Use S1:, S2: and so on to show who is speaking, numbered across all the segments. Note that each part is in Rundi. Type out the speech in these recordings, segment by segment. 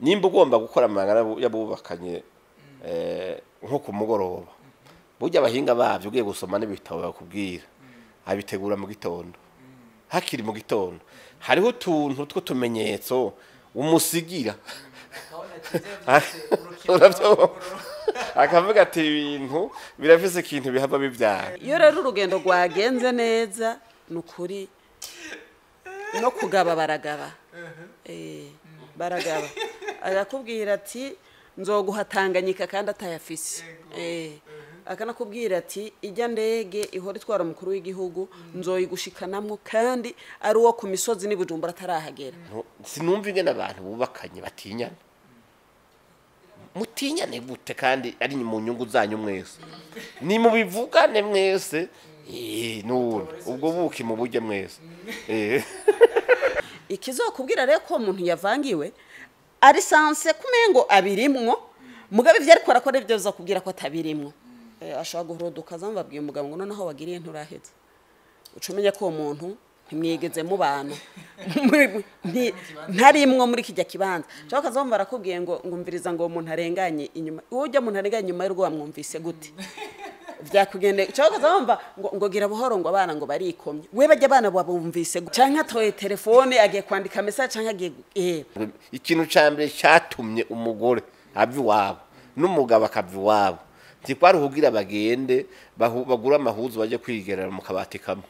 S1: Nimba ugomba gukora amabanga y'abubakanye nko ku mugoroba, burya abahinga bavyo ugiye gusoma n'ibitabo bakubwira, abitegura mu gitondo, hakiri mu gitondo. Hariho utuntu tw'utumenyetso umusigira, akavuga ati ibintu birafise ikintu bihava bivyara.
S2: Iyo rero urugendo rwagenze neza, ni ukuri no kugaba baragaba. Baragaba, arakubwira ati nzoguha Tanganyika kandi atayafise. Akanakubwira ati ijya ndege ihora itwara umukuru w'igihugu nzoyigushikanamwo, kandi ari uwo ku misozi n'i Bujumbura atarahagera.
S1: Sinumva ingene abantu bubakanye batinyana. Mutinyane gute kandi ari mu nyungu zanyu mwese? Ni mubivugane mwese, none ubwo buki mu buryo mwese.
S2: Ikizokubwira rero ko umuntu yavangiwe ari sanse kumengo abirimwo, mugabe ivyo ariko arakora ivyo bizakubwira ko atabirimwo. Ashobora guhorodoka azamubabwiye umugabo ngo noneho wagiriye nturaheza, uca umenya ko uwo muntu ntimwigeze mubana, ntarimwo muri kijya kibanza. Cyangwa akazamva arakubwiye ngo ngumviriza ngo uwo muntu arenganye inyuma, uwo ujya muntu arenganye inyuma y'urugo wamwumvise gute? Vyakugende. Cyangwa akazamva ngo gira buhoro ngo abana ngo barikomye, we bajya abana babumvise gute? Canke atoye telefone agiye kwandika message, canke agiye.
S1: Ikintu ca mbere cyatumye umugore ava iwabo n'umugabo akava iwabo, ntikwari kugira bagende bagure amahuzu baje kwigerera mu kabati kamwe,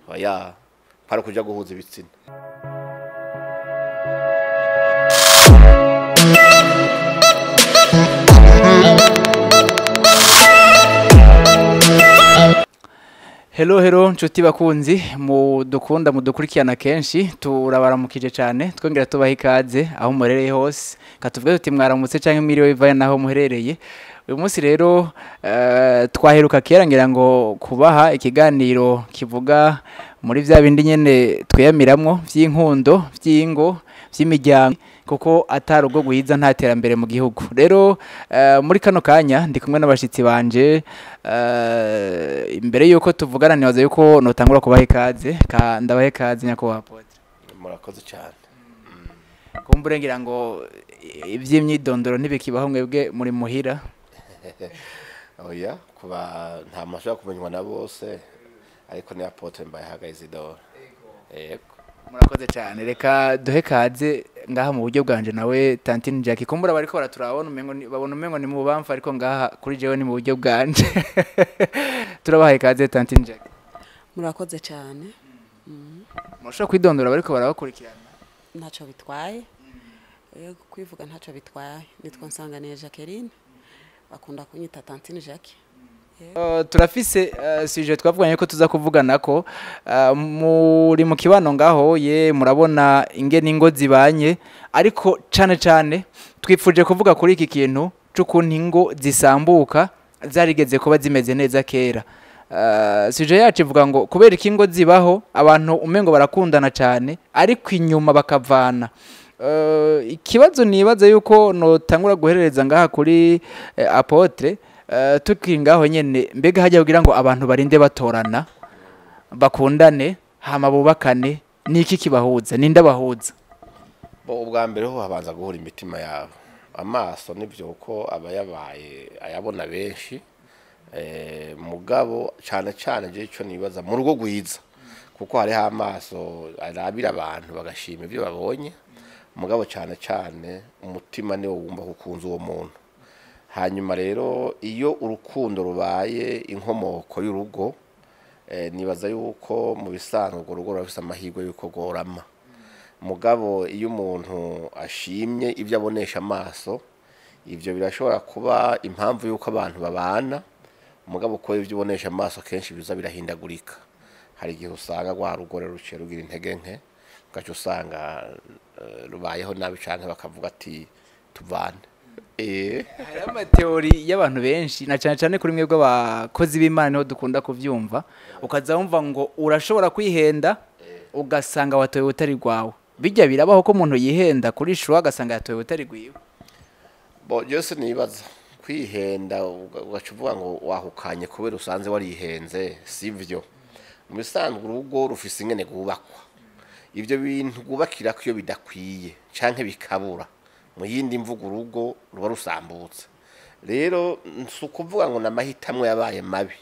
S1: oya, kwari kuja guhuza ibitsina.
S3: Hello hello nshuti bakunzi mudukunda mudukurikirana kenshi, turabaramukije cyane, twongera tubaha ikaze aho muherereye hose. Katuvuge tuti mwaramutse canke mwiriwe bivaye naho muherereye. Uyu munsi rero twaheruka kera ngira ngo kubaha ikiganiro kivuga muri vya bindi nyene twiyamiramwo vy'inkundo, vy'ingo, vy'imiryango, kuko atari ubwo guhiza nta terambere mu gihugu. Rero muri kano kanya ndi kumwe n'abashitsi banje. Imbere yuko tuvugana nibaza yuko notangura kubaha ikaze, ndabaha ikaze nyakubahwa Apotre.
S1: Murakoze cyane.
S3: Kumbure ngira ngo ivy'imyidondoro ntibikibaho mwebwe muri muhira.
S1: Oya, kuba nta mashaka kumenywa na bose, ariko ni Apotre Mbayahaga Isidore. Yego.
S3: Murakoze cyane. Reka duhe kaze ngaha mu buryo bwanje nawe Tantine Jackie. Kumbura bariko baraturabona umengo babona umengo ni mu bamfa, ariko ngaha kuri jewe ni mu buryo bwanje. Turabahaye kaze Tantine Jackie.
S2: Murakoze cyane.
S3: Murashobora kwidondora bariko barabakurikirana?
S2: Ntaco bitwaye. Yego, kwivuga ntaco bitwaye. Nitwa Nsanganiye Jacqueline, bakunda kunyita Tantine Jackie.
S3: Turafise sujet twavuganye ko tuza kuvugana ko muri mu kibano ngaho ye murabona ingene ingo zibanye, ariko cane cane twipfuje kuvuga kuri iki kintu c'ukuntu ingo zisambuka zarigeze kuba zimeze neza kera. Sujet yacu ivuga ngo kubera iki ingo zibaho abantu umengo barakundana cane ariko inyuma bakavana. Ikibazo nibaza yuko notangura guherereza ngaha kuri Apotre, tukiri ngaho nyene, mbega hajya kugira ngo abantu barinde batorana bakundane hama bubakane, niki kibahuza, ninde abahuza?
S1: Bo ubwa mbere ho habanza guhura imitima yabo, amaso nivyo ko aba yabaye ayabona benshi, mugabo cane cane je ico nibaza mu rugo gwiza, kuko hariho amaso arabira abantu bagashima ivyo babonye, mugabo cane cane umutima niwo wumva kukunza uwo muntu. Hanyuma rero iyo urukundo rubaye inkomoko y'urugo, nibaza yuko mu bisanzwe urwo rugo rurafise amahirwe yuko gorama. Mugabo iyo umuntu ashimye ibyo abonesha amaso, ivyo birashobora kuba impamvu yuko abantu babana, mugabo ko ivyo ubonesha amaso kenshi biza birahindagurika. Hari igihe usanga rwa rugo rero ruciye rugira intege nke, ugaca usanga rubayeho nabi canke bakavuga ati tuvane.
S3: Hari amateori y'abantu benshi na cyane cyane kuri mwebwe abakozi b'Imana niho dukunda kuvyumva, ukaza wumva ngo urashobora kwihenda ugasanga watoye utari rwawe. Bijya birabaho ko umuntu yihenda kuri shuwa agasanga yatoye utari rwiwe.
S1: Bo byose nibaza kwihenda ugaca uvuga ngo wahukanye kubera usanze warihenze, sivyo. Mu bisanzwe urugo rufise ingene rwubakwa, ivyo bintu rwubakira ko iyo bidakwiye canke bikabura, Mu yindi mvugo, urugo ruba rusambutse. Rero si ukuvuga ngo ni amahitamwo yabaye mabi,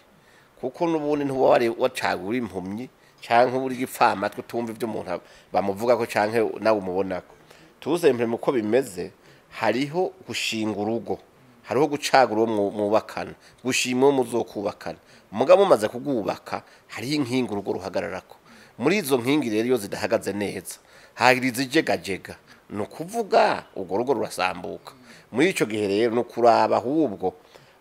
S1: kuko n'ubundi ntuba wari wacagura impumyi canke uri igipfamatwi utumva ibyo umuntu bamuvuga ko canke nawe umubonako. Tuzempe uko bimeze, hariho gushinga urugo, hariho gucagura uwo mwubakana, gushima uwo muzokubakana. Mugabo mumaze kugubaka, hariho inkingi urugo ruhagararako. Muri izo nkingi rero, iyo zidahagaze neza, hagira izijegajega, ni ukuvuga urwo rugo rurasambuka. Muri ico gihe rero ni ukuraba ahubwo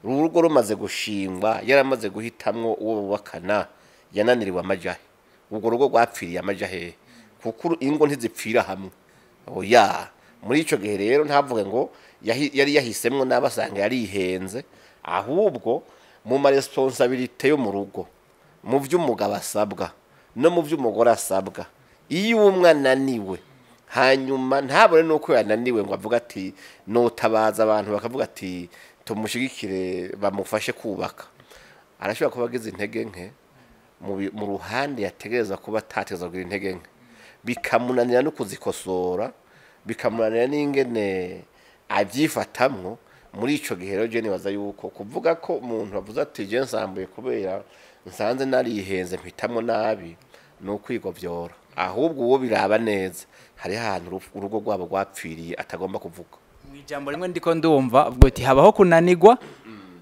S1: urugo rumaze gushingwa, yaramaze guhitamwo uwo bubakana, yananiriwe amajahe, urwo rugo rwapfiriye amaja hehe? Kuko ingo ntizipfira hamwe, oya. Muri ico gihe rero ntavuge ngo yari yahisemwo n'abasanga yarihenze. Ahubwo mu ma responsabilités yo mu rugo, mu vy'umugabo asabwa no mu vy'umugore asabwa, iyo umwe ananiwe, hanyuma ntabone nuko yananiwe ngo avuge ati notabaza abantu, bakavuga ati tumushigikire bamufashe kubaka, arashobora kuba agize intege nke mu ruhande yategereza kuba atategereza kugira intege nke, bikamunanira no kuzikosora, bikamunanira n'ingene abyifatamwo. Muri ico gihe rero je nibaza yuko kuvuga ko umuntu avuze ati je nsambuye kubera nsanze narihenze mpitamwo nabi, ni ukwigovyora. Ahubwo uwo biraba neza, hariho ahantu urugo rwabo rwapfiriye atagomba kuvuga.
S3: Mu ijambo rimwe ndiko ndumva ubwo uti habaho kunanirwa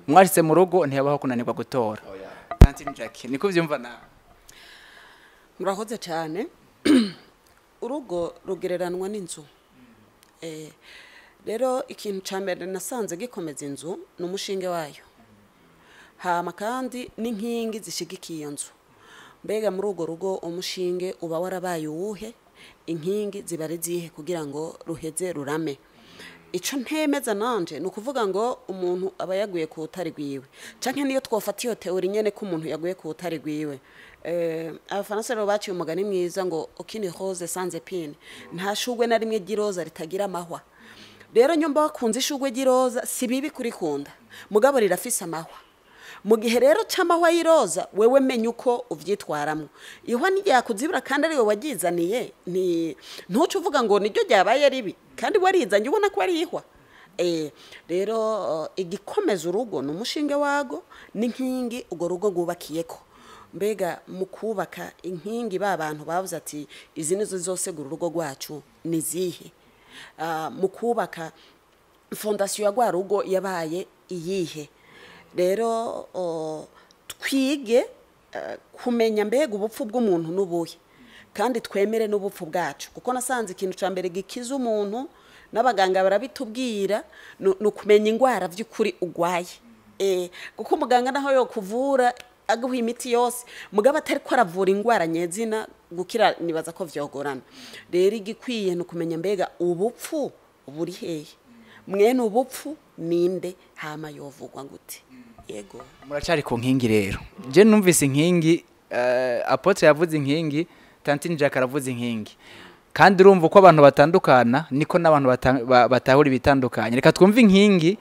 S3: mwashitse mu rugo, ntihabaho kunanirwa gutora. Tantine Jackie, niko vyumva nawe?
S2: Murakoze cyane. Urugo rugereranwa n'inzu. Rero ikintu cya mbere nasanze gikomeza inzu ni umushinge wayo, hama kandi n'inkingi zishigikiye iyo nzu. Mbega muri urwo rugo umushinge uba warabaye uwuhe? Inkingi ziba ari zihe kugira ngo ruheze rurame? Ico ntemeza nanje ni ukuvuga ngo umuntu aba yaguye ku rutare rwiwe, canke niyo twofata iyo théorie nyene ko umuntu yaguye ku rutare rwiwe. Abafaransa rero baciye umugani mwiza ngo aucune rose sans épine, nta shurwe na rimwe ry'iroza ritagira amahwa. Rero nyumba wakunze ishurwe ry'iroza, si bibi kurikunda, mugabo rirafise amahwa. Mu gihe rero c'amahwa y'iroza, wewe menya uko uvyitwaramwo. Ihwa ntiryakuzibura kandi ari we waryizaniye, ni ntuce uvuga ngo niryo ryabaye ribi kandi warizanye ubona ko ari ihwa. Rero igikomeza urugo ni umushinge wago n'inkingi urwo rugo rwubakiyeko. Mbega mu kubaka inkingi, ba bantu bavuze ati izi nizo zizosegura urugo rwacu ni zihe? Mu kubaka fondation ya rwa rugo yabaye iyihe? Rero twige kumenya mbega ubupfu bw'umuntu n'ubuhe, kandi twemere n'ubupfu bwacu, kuko nasanze ikintu cya mbere gikiza umuntu, n'abaganga barabitubwira, ni ukumenya indwara by'ukuri urwaye. Kuko umuganga naho yo kuvura aguha imiti yose, mugabo atari ko aravura indwara nyezina, gukira nibaza ko vyogorana. Rero igikwiye ni ukumenya mbega ubupfu buri hehe, mwene ubupfu ninde, hama yovugwa gute? Yego.
S3: Muracari ku nkingi. Rero je numvise inkingi, apôtre yavuze inkingi, tantine Jacques aravuze inkingi, kandi urumva uko abantu batandukana niko n'abantu batahura ibitandukanye. Reka twumve inkingi,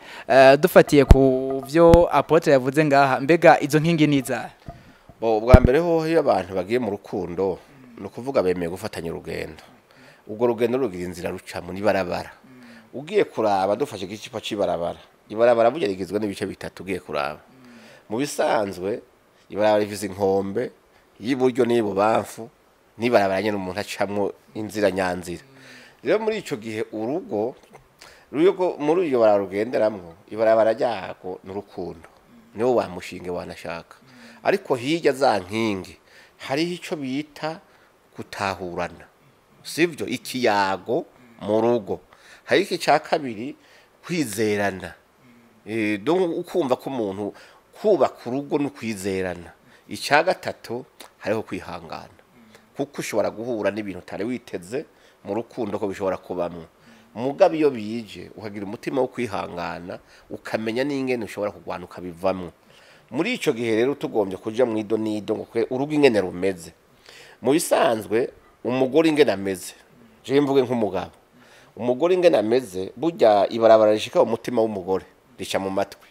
S3: dufatiye ku byo apôtre yavuze ngaha. Mbega izo nkingi ni izahe?
S1: Bo, ubwa mbere ho, iyo abantu bagiye mu rukundo, ni ukuvuga bemeye gufatanya urugendo. Urwo rugendo rugira inzira rucamo, n'ibarabara. Ugiye kuraba, dufashe igicipa c'ibarabara, ibarabara burya rigizwe n'ibice bitatu. Ugiye kuraba mu bisanzwe, ibarabara rifise inkombe y'iburyo n'ibubamfu, n'ibarabara nyene umuntu acamwo, inzira nyanzira. Rero muri ico gihe urugo rugo muri iyo barabara rugenderamwo, ibarabara ryarwo ni urukundo, niwo wa mushinge wanashaka. Ariko hirya za nkingi hariho ico bita gutahurana, sivyo? Ikiyago mu rugo. Hari iki cya kabiri, kwizerana. Donc ukumva ko umuntu kubaka urugo no kwizerana. Icya gatatu hariho kwihangana, kuko ushobora guhura n'ibintu utari witeze mu rukundo ko bishobora kubamwo. Mugabo iyo bije ukagira umutima wo kwihangana, ukamenya n'ingene ushobora kurwana ukabivamwo. Muri ico gihe rero tugombye kuja mu ido nido ngo urugo ingene rumeze mu bisanzwe, umugore ingene ameze, je mvuge nk'umugabo, umugore ingene ameze, burya ibarabara rishika mu mutima w'umugore rica mu matwi,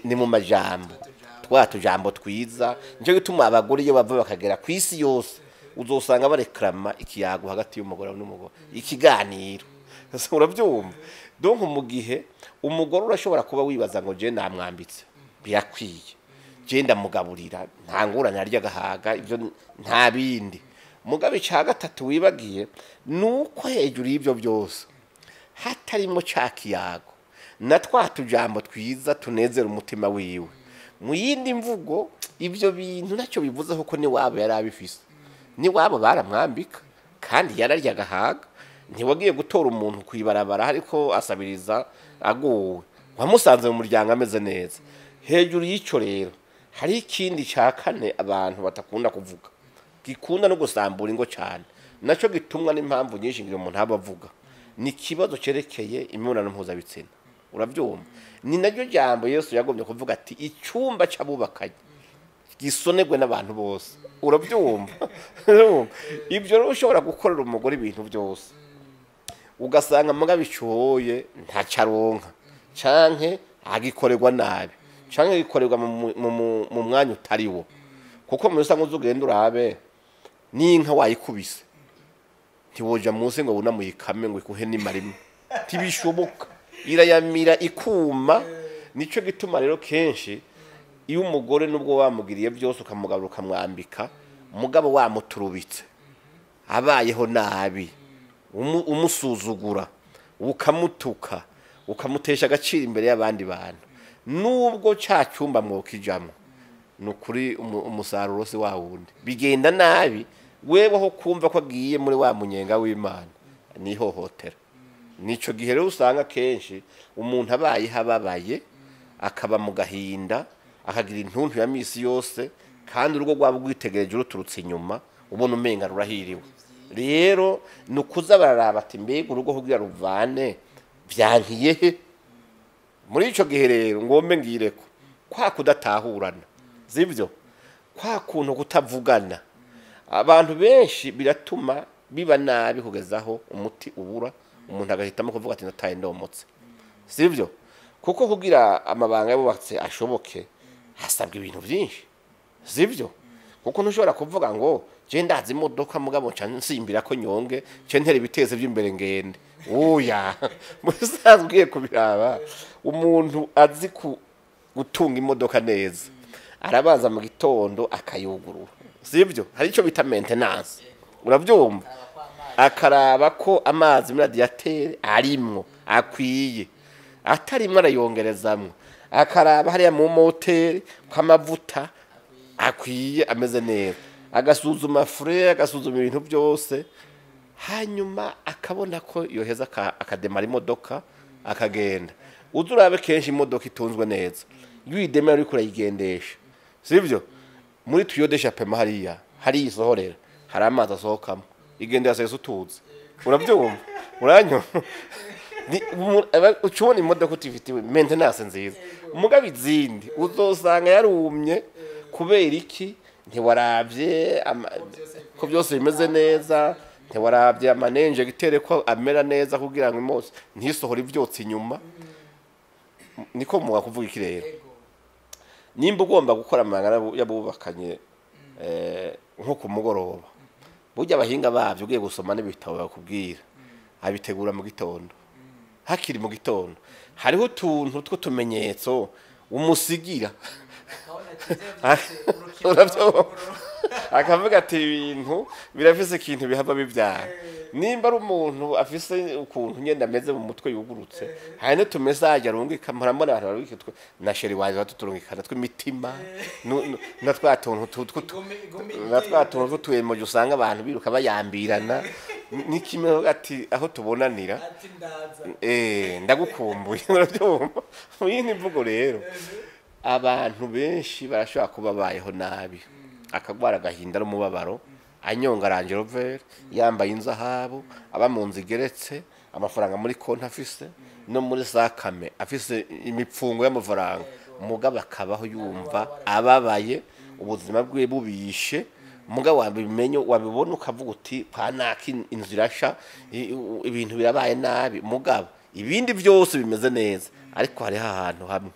S1: ni mu majambo, twa tujambo twiza. Nico gituma abagore iyo bava bakagera ku isi yose, uzosanga barekrama ikiyago hagati y'umugore n'umugore, ikiganiro. Urabyumva? Donc mu gihe umugore urashobora kuba wibaza ngo je namwambitse birakwiye, je ndamugaburira, nta ngorane, arya agahaga, ibyo nta bindi. Mugabe icya gatatu wibagiye ni uko hejuru y'ibyo byose hatarimo ca kiyago na twa tujambo twiza tunezera umutima wiwe. Mu yindi mvugo, ibyo bintu ntacyo bivuze, kuko niwabo yari abifise, niwabo baramwambika kandi yararya agahaga. Ntiwagiye gutora umuntu ku ibarabara ariko asabiriza aguwe, wamusanze mu muryango ameze neza. Hejuru y'icyo rero hari ikindi cya kane abantu batakunda kuvuga, gikunda no gusambura ingo cyane, nacyo gitumwa n'impamvu nyinshi ngira umuntu aba avuga, ni ikibazo cyerekeye imibonano mpuzabitsina. Urabyumva? Ni naryo jambo Yesu yagombye kuvuga ati icyumba cy'abubakanye gisonerwe n'abantu bose. Urabyumva? Ibyo rero ushobora gukorera umugore ibintu byose, ugasanga muga bicoye ntacaronka, canke agikorerwa nabi, canke gikorerwa mu mwanya utari wo. Kuko mu rusange uzugenda urabe n'inka wayikubise, ntiwoja munsi ngo wunamuyikame ngo ikuhe n'imarimo, ntibishoboka, irayamira ikuma. Nico gituma rero kenshi iyo umugore nubwo wamugiriye byose, ukamugabura, ukamwambika, mugabo wamuturubitse, abayeho nabi, umusuzugura, ukamutuka, ukamutesha agaciro imbere y'abandi bantu, nubwo cya cyumba mwokijamwo, ni ukuri umusaruro si wa wundi, bigenda nabi. Wewe kumva ko agiye muri wa munyenga w'Imana nihohotera. Nico gihe rero usanga kenshi umuntu abayeho ababaye, akaba mu gahinda, akagira intuntu ya misi yose, kandi urugo rwaba rwitegereje ruturutse inyuma ubona umenga rurahiriwe. Rero ni ukuza bararaba ati mbega urugo kugira ruvane byankiye he? Muri ico gihe rero ngombe ngireko kwa kudatahurana, sivyo, kwa kuntu kutavugana abantu benshi biratuma biba nabi kugeza aho umuti ubura, umuntu agahitamo kuvuga ati ndataye ndomotse, sivyo? Kuko kugira amabanga y'abubatse ashoboke hasabwa ibintu byinshi, sivyo? Kuko ntushobora kuvuga ngo je ndazi imodoka mugabo nca nsimbira ko nyonge nce ntera ibiteze by'imbere ngende. Oya, musanzwe ugiye kubiraba, umuntu azi gutunga imodoka neza arabanza mu gitondo akayugurura, sivyo? Hari icyo bita maintenance. Urabyumva? Akaraba ko amazi muri radiateur arimwo akwiye, atarimwo arayongerezamwo, akaraba hariya mu moteri ko amavuta akwiye ameze neza, agasuzuma frein, agasuzuma ibintu byose, hanyuma akabona ko yoheza akademara imodoka akagenda. Uza urabe kenshi imodoka itunzwe neza, iyo uyidemera uriko urayigendesha, sivyo, muri tuyau d'échappement hariya hariya isohorera hari amazi asohokamo, igendera sesa utuzi. Urabyumva? Uranyumva? Uca ubona imodoka utifitiwe maintenance nziza. Mugabo izindi uzosanga yarumye. Kubera iki? Ntiwarabye ko byose bimeze neza, ntiwarabye amanenje gitere ko amera neza kugira ngo imose ntisohore ibyotsi inyuma. Niko muga kuvuga iki rero, nimba ugomba gukora amabanga y'abubakanye nko ku mugoroba, burya abahinga babyo ugiye gusoma n'ibitabo bakubwira abitegura mu gitondo, hakiri mu gitondo. Hariho utuntu tw'utumenyetso umusigira. Urabyumva? Akavuga ati ibintu birafise ikintu bihava bibyara. Nimba ari umuntu afise ukuntu nyenda ameze mu mutwe yugurutse, hari n'utumesaje arungika. Murambona abantu barungika na chéri waje batuturungikana tw'imitima na twa tuntu na twa tuntu tw'utuemoji usanga abantu biruka bayambirana. Ni kimwe ati aho tubonanira, ndagukumbuye. Urabyumva? Mu yindi mvugo rero, abantu benshi barashobora kuba babayeho nabi, akagwara agahinda n'umubabaro, anyonga Range Rover, yambaye inzahabu, aba mu nzu igeretse, amafaranga muri konti afise no muri sakame afise imipfungo y'amafaranga, mugabo akabaho yumva ababaye, ubuzima bwe bubishe. Mugabo wabimenye, wabibona, ukavuga uti kwa naka inzu irasha, ibintu birabaye nabi, mugabo ibindi byose bimeze neza, ariko hariho ahantu hamwe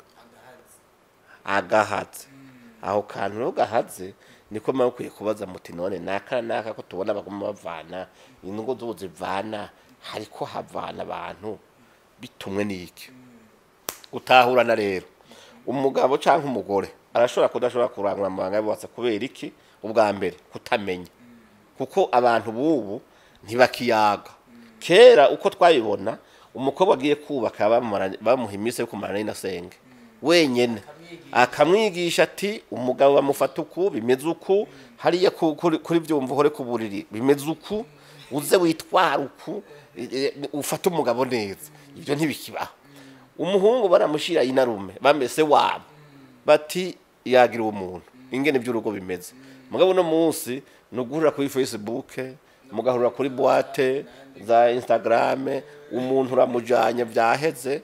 S1: agahatse. Aho kantu rero gahatse niko muba mukwiye kubaza muti none naka naka ko tubona baguma bavana ingo z'ubu zivana. Hariko havana abantu bitumwe n'iki? Gutahurana. Rero umugabo cyangwa umugore arashobora kudashobora kurangura amabanga y'abubatse kubera iki? Ubwa mbere, kutamenya, kuko abantu bubu ntibakiyaga. Kera uko twabibona, umukobwa agiye kubaka bamuha iminsi yo kumarana n'inasenge wenyene, akamwigisha ati umugabo bamufata uku, bimeze uku, hariya kuri byumva uhore ku buriri bimeze uku, uze witwara uku, ufate umugabo neza. Ibyo ntibikibaho. Umuhungu baramushira inarume bamese wabo bati yagira uwo muntu ingene by'urugo bimeze. Mugabo uno munsi ni uguhurira kuri Facebook, mugahurira kuri boîte za Instagram, umuntu uramujanye byaheze,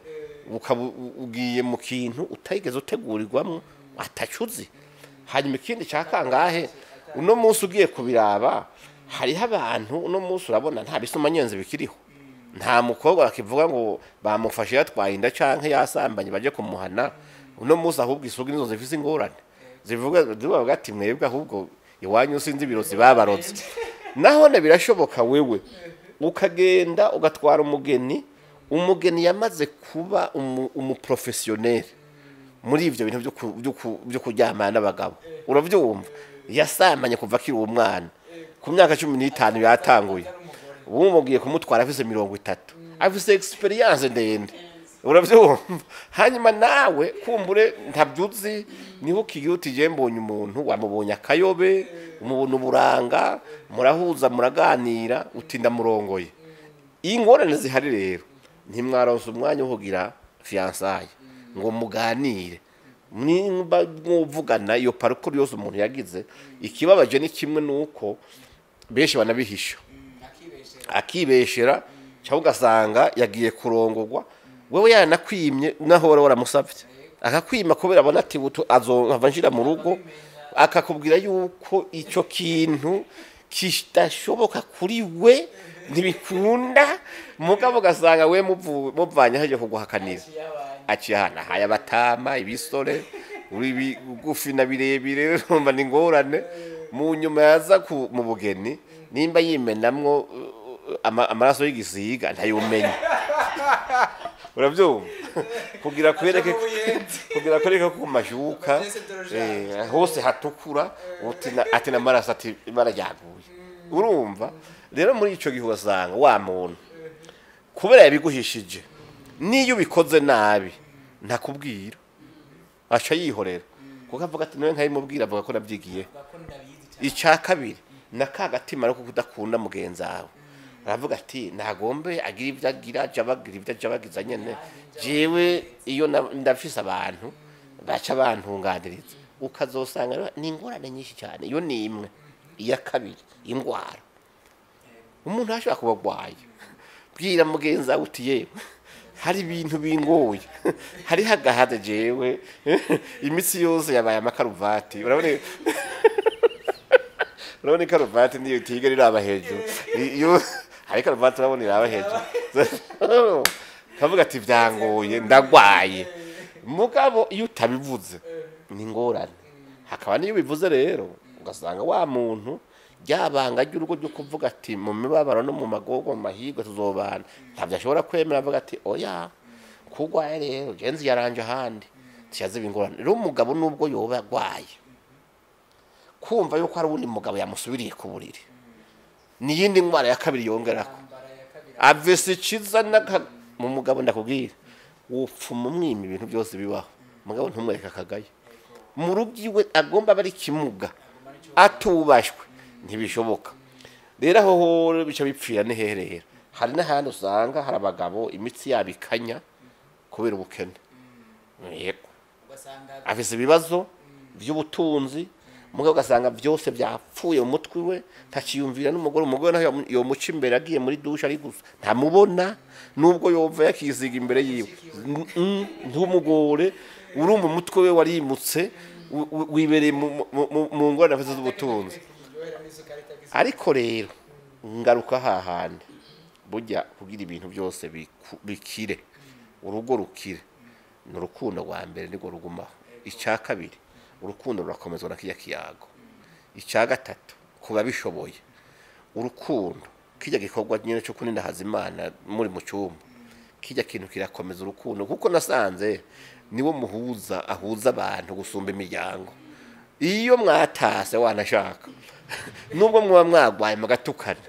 S1: ukaba ugiye mu kintu utayigeze utegurirwamo, atacuzi. Hanyuma ikindi cya kangahe, uno munsi ugiye kubiraba, hariho abantu uno munsi urabona nta bisumanyenzi bikiriho. Nta mukobwa bakivuga ngo bamufashe yatwaye inda canke yasambanye baje kumuhana. Uno munsi ahubwo isugi nizo zifise ingorane, zivuga zivuga ati mwebwe ahubwo iwanyu sinzi ibirozi babarotse. Nahone birashoboka wewe ukagenda ugatwara umugeni, umugeni yamaze kuba umuprofessionnel muri ivyo bintu byo kuryamana n'abagabo, uravyumva, yasambanye kuva akiri umwana, ku myaka 15 yatanguye. Ubu mugiye kumutwara afise 30, afise expérience ndende, uravyumva. Hanyuma nawe kumbure ntabyuzi, niho ukigira uti je mbonye umuntu, wamubonye akayobe, umubona uburanga, murahuza, muraganira, uti ndamurongoye. Ingorane zihari rero, ntimwaronse umwanya wo kugira fiançailles ngo muganire, nimba mwuvugana iyo parcours yose umuntu yagize. Ikibabaje ni kimwe, nuko benshi banabihisha, akibeshera, cyangwa ugasanga yagiye kurongorwa wewe yaranakwimye, naho wari waramusavye akakwima kubera abona ati buto azova nshira mu rugo, akakubwira yuko ico kintu kidashoboka kuri we, ntibikunda. Mugabo ugasanga we muvanye haje kuguhakanira, aciye ahantu ahaye abatama ibisore uri bigufi na birebire, urumva ni ingorane. Mu nyuma yaza mu bugeni, nimba yimenamwo amaraso y'igisiga ntayumenya, urabyumva, kugira kwereke ko ku mashuka hose hatukura, uti ati n'amaraso, ati ibara ryaguye. Urumva rero muri ico gihe ugasanga wa muntu kubera yabiguhishije, niyo ubikoze nabi ntakubwira, aca yihorera kuko avuga ati nawe nkabimubwira avuga ko nabyigiye. Icya kabiri, na ka gatima ariko kudakunda mugenzi wawe, aravuga ati ntagombe agira ibyo agira, aja abagira ibyo aja abagiza nyene, jewe iyo ndafise abantu baca bantunganiriza. Ukazosanga rero ni ingorane nyinshi cyane. Iyo ni imwe. Iya kabiri, indwara. Umuntu ashobora kuba arwaye, bwira mugenzi wawe uti yewe hari ibintu bingoye, hariho agahaze, jewe imitsi yose yabaye amakaruvati. Urabona ikaruvati niyo itigera iraba hejuru. Iyo hari ikaruvati urabona iraba hejuru, kavuga ati byangoye, ndagwaye. Mugabo iyo utabivuze ni ingorane. Hakaba n'iyo ubivuze rero, ugasanga wa muntu ryabanga ry'urugo ryo kuvuga ati mu mibabaro no mu magorwa, mu mahirwe tuzobana, ntabyo ashobora kwemera. Avuga ati oya, kugwaye rero genzi yaranje ahandi, tiyaziba ingorane. Rero umugabo nubwo yoba agwaye, kumva yuko hari uwundi mugabo yamusubiriye ku buriri n'iyindi ndwara ya kabiri yongerako avese ikiza mu mugabo. Ndakubwira, wopfuma umwima ibintu byose bibaho, mugabo ntumwereke akagaye mu rugo iwe, agomba aba ari ikimuga atubashwe, ntibishoboka. Rero aho ho bica bipfira ni hehe? Rero hari n'ahandi usanga hari abagabo imitsi yabo ikanya kubera ubukene, yego, afise ibibazo by'ubutunzi, mugabo ugasanga byose byapfuye mu mutwe we, ntakiyumvira n'umugore. Umugore nawe yomuca imbere agiye muri douche ari gusa ntamubona, nubwo yova yakisiga imbere yiwe. Ntumugore, urumva umutwe we warimutse, wibereye mu ngorane afise z'ubutunzi. Ariko rero ngaruka hahandi, burya kugira ibintu byose bikire, urugo rukire, ni urukundo rwa mbere nirwo rugumaho. Icya kabiri, urukundo rurakomezwa na kirya kiyago. Icya gatatu, kuba bishoboye urukundo. Kijya gikorwa nyine cyo kuninda hazimana muri mu cyumba, kijya kintu kirakomeza urukundo, kuko nasanze niwo muhuza ahuza abantu gusumba imiryango. Iyo mwatase wanashaka, nubwo muba mwagwaye mugatukana,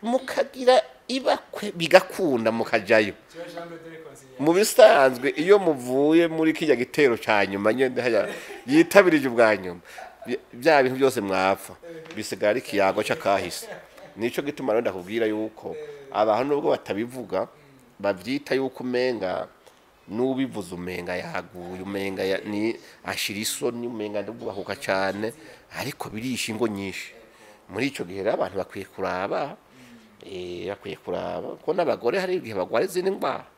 S1: mukagira ibakwe bigakunda mukajayo. Mu bisanzwe iyo muvuye muri kijya gitero cya nyuma nyine haya yitabirije ubwa nyuma, bya bintu byose mwapfa bisigara ari ikiyago cy'akahise. Nico gituma rero ndakubwira yuko abantu nubwo batabivuga bavyita yuko umenga n'ubivuze umenga yaguye, umenga ni ashira isoni, umenga ndubahuka cyane, ariko birisha ingo nyinshi. Muri ico gihe rero abantu bakwiye kuraba, bakwiye kuraba ko n'abagore hari igihe bagwara izindi ndwara.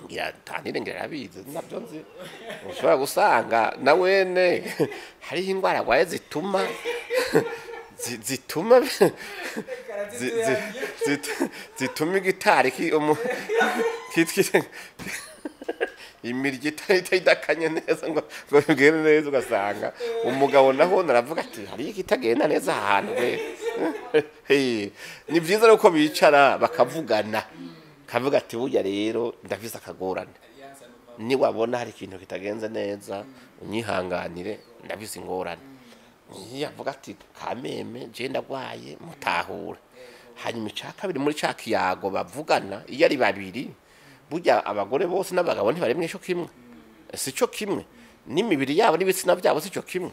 S1: Ngira tantire ngira arabizi nabyo nzi, ushobora gusanga na wene hariho indwara agwaye zituma zituma zituma igitari kitwa imirya idakanye neza ngo bigende neza, ugasanga umugabo naho naravuga ati hariyo ikitagenda neza ahantu we. Ni byiza rero ko bicara bakavugana, kavuga ati burya rero ndafise akagorane, niwabona hari ikintu kitagenze neza unyihanganire ndafise ingorane. Yavuga ati kameme je ndagwaye, mutahura. Hanyuma icya kabiri muri ca kiyago bavugana iyo ari babiri, burya abagore bose n'abagabo ntibaremwe ico kimwe, si cyo kimwe, n'imibiri yabo n'ibitsina byabo si cyo kimwe.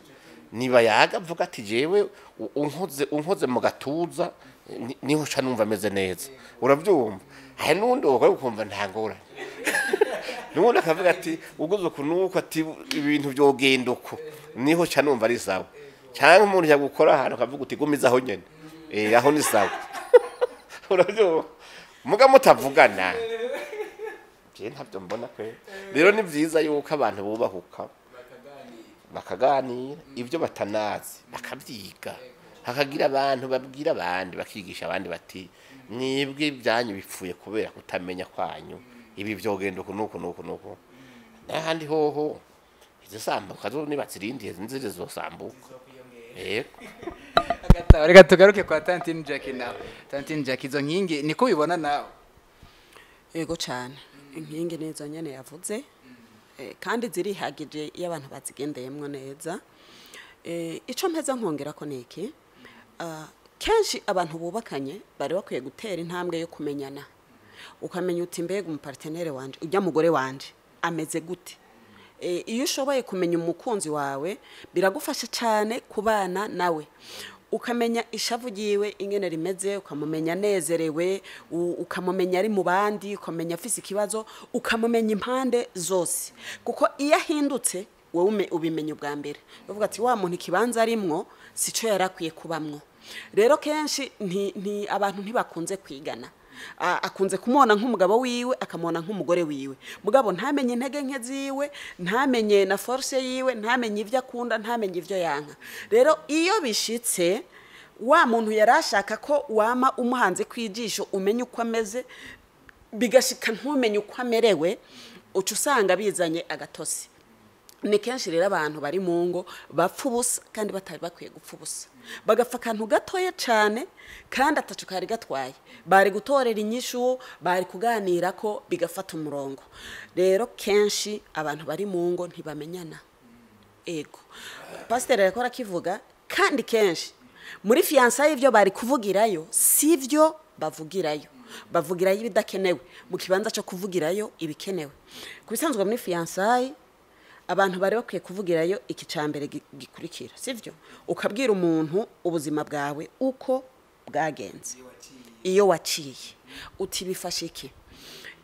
S1: Niba yaga avuga ati jewe unkoze mu gatuza niho uca numva ameze neza, urabyumva. Hari n'uwundi wokora ukumva nta ngorane, n'uwundi akavuga ati uguze uku nuko, ati ibintu byogenda uko, niho uca numva ari sawa. Cyangwa umuntu yagukora ahantu akavuga uti gumiza aho nyene, aho ni sawa. Urabyumva, muga mutavugana je ntabyo mbona kwe. Rero ni byiza yuko abantu bubahuka bakaganira ibyo batanazi bakabyiga, hakagira abantu babwira abandi, bakigisha abandi bati mwebwe ibyanyu bipfuye kubera kutamenya kwanyu, ibi byogenda uku nuku nuku nuku. N'ahandi hoho izo sambuka zo nibazirindiye nzire zosambuka. Yego.
S3: Reka tugaruke kwa Tantine Jackie nawe. Tantine Jackie, izo nkingi niko ubibona nawe?
S2: Yego cyane, inkingi nizo nyene yavuze, kandi zirihagije iyo abantu bazigendeyemwo neza. Ico mpeza nkongera ko niki, kenshi abantu bubakanye bari bakwiye gutera intambwe yo kumenyana, ukamenya uti mbega umupartenere wanje ujya mugore wanje ameze gute. Iyo ushoboye kumenya umukunzi wawe biragufasha cyane kubana nawe, ukamenya ishavu ryiwe ingene rimeze, ukamumenya anezerewe, ukamumenya ari mu bandi, ukamenya afise ikibazo, ukamumenya impande zose, kuko iyo ahindutse wowe ubimenya ubwa mbere, uvuga ati wa muntu ikibanza arimwo sico yarakwiye kubamwo. Rero kenshi abantu ntibakunze kwigana. Akunze kumubona nk'umugabo wiwe, akamubona nk'umugore wiwe, mugabo ntamenye intege nke ziwe, ntamenye na force yiwe, ntamenye ibyo akunda, ntamenye ibyo yanka. Rero iyo bishitse wa muntu yarashaka ko wama umuhanze kwijisho umenye uko ameze, bigashika ntumenye uko amerewe, uca usanga bizanye agatosi. Ni kenshi rero abantu bari mu ngo bapfa ubusa kandi batari bakwiye gupfa ubusa, bagapfa akantu gatoya cyane kandi atacu kari gatwaye, bari gutorera inyishu, bari kuganira ko bigafata umurongo. Rero kenshi abantu bari mu ngo ntibamenyana. Ego pasiteri ariko arakivuga, kandi kenshi muri fiyansaye ibyo bari kuvugirayo sivyo bavugirayo, bavugirayo ibidakenewe mu kibanza cyo kuvugirayo ibikenewe. Ku bisanzwe muri fiyansaye abantu bari bakwiye kuvugirayo iki cambere gikurikira, sivyo? Ukabwira umuntu ubuzima bwawe uko bwagenze, iyo waciye, uti bifashe iki.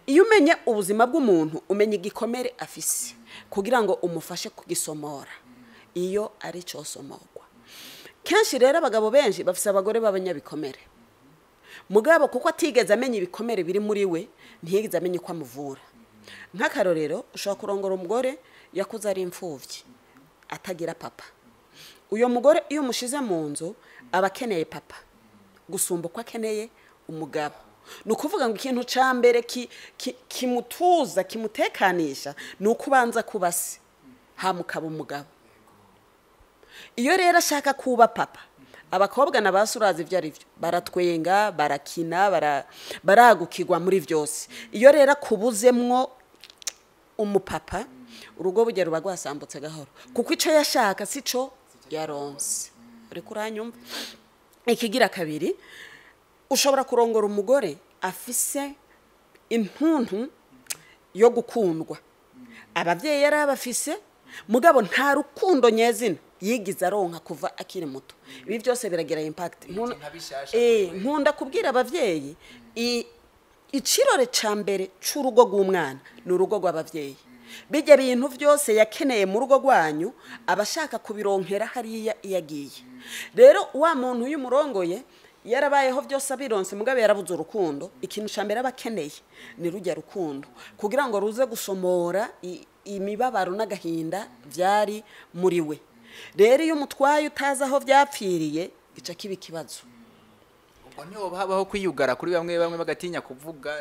S2: Iyo umenye ubuzima bw'umuntu umenye igikomere afise kugira ngo umufashe kugisomora iyo ari cyo somorwa. Kenshi rero abagabo benshi bafise abagore b'abanyabikomere, mugabo kuko atigeze amenya ibikomere biri muri we, ntiyigeze amenya uko amuvura. Nk'akarorero, ushobora kurongora umugore yakuze ari imfuvyi atagira papa. Uyo mugore iyo umushize mu nzu aba akeneye papa gusumba uko akeneye umugabo. Ni ukuvuga ngo ikintu ca mbere kimutuza kimutekanisha ni uko ubanza kuba se hamukaba umugabo. Iyo rero ashaka kuba papa Abakobwa na basurazi ibyo ari byo, baratwenga, barakina, baragukirwa muri byose. Iyo rero akubuzemwo umupapa, urugo bugera ruba rwasambutse gahoro, kuko icyo yashaka si cyo yaronse. Uri kuranyumva? Ikigira kabiri, ushobora kurongora umugore afise intuntu yo gukundwa, ababyeyi yari abafise, mugabo nta rukundo nyezina yigize aronka kuva akiri muto. Ibi byose biragira impact.
S3: Nka bishasha.
S2: Nkunda kubwira abavyeyi, icirore ca mbere c'urugo rw'umwana ni urugo rw'abavyeyi. Bijya bintu byose yakeneye mu rugo rwanyu abashaka kubironkera hariya iyo agiye. Rero wa muntu y'umurongoye yarabayeho byose abironse, mugabo yarabuze urukundo. Ikintu ca mbere aba akeneye ni rujya rukundo, kugira ngo ruze gusomora imibabaro n'agahinda byari muri we. Rero iyo umutwaye utazi aho byapfiriye, gica kiba ikibazo.
S3: Ubwo niho habaho kwiyugara kuri bamwe bamwe, bagatinya kuvuga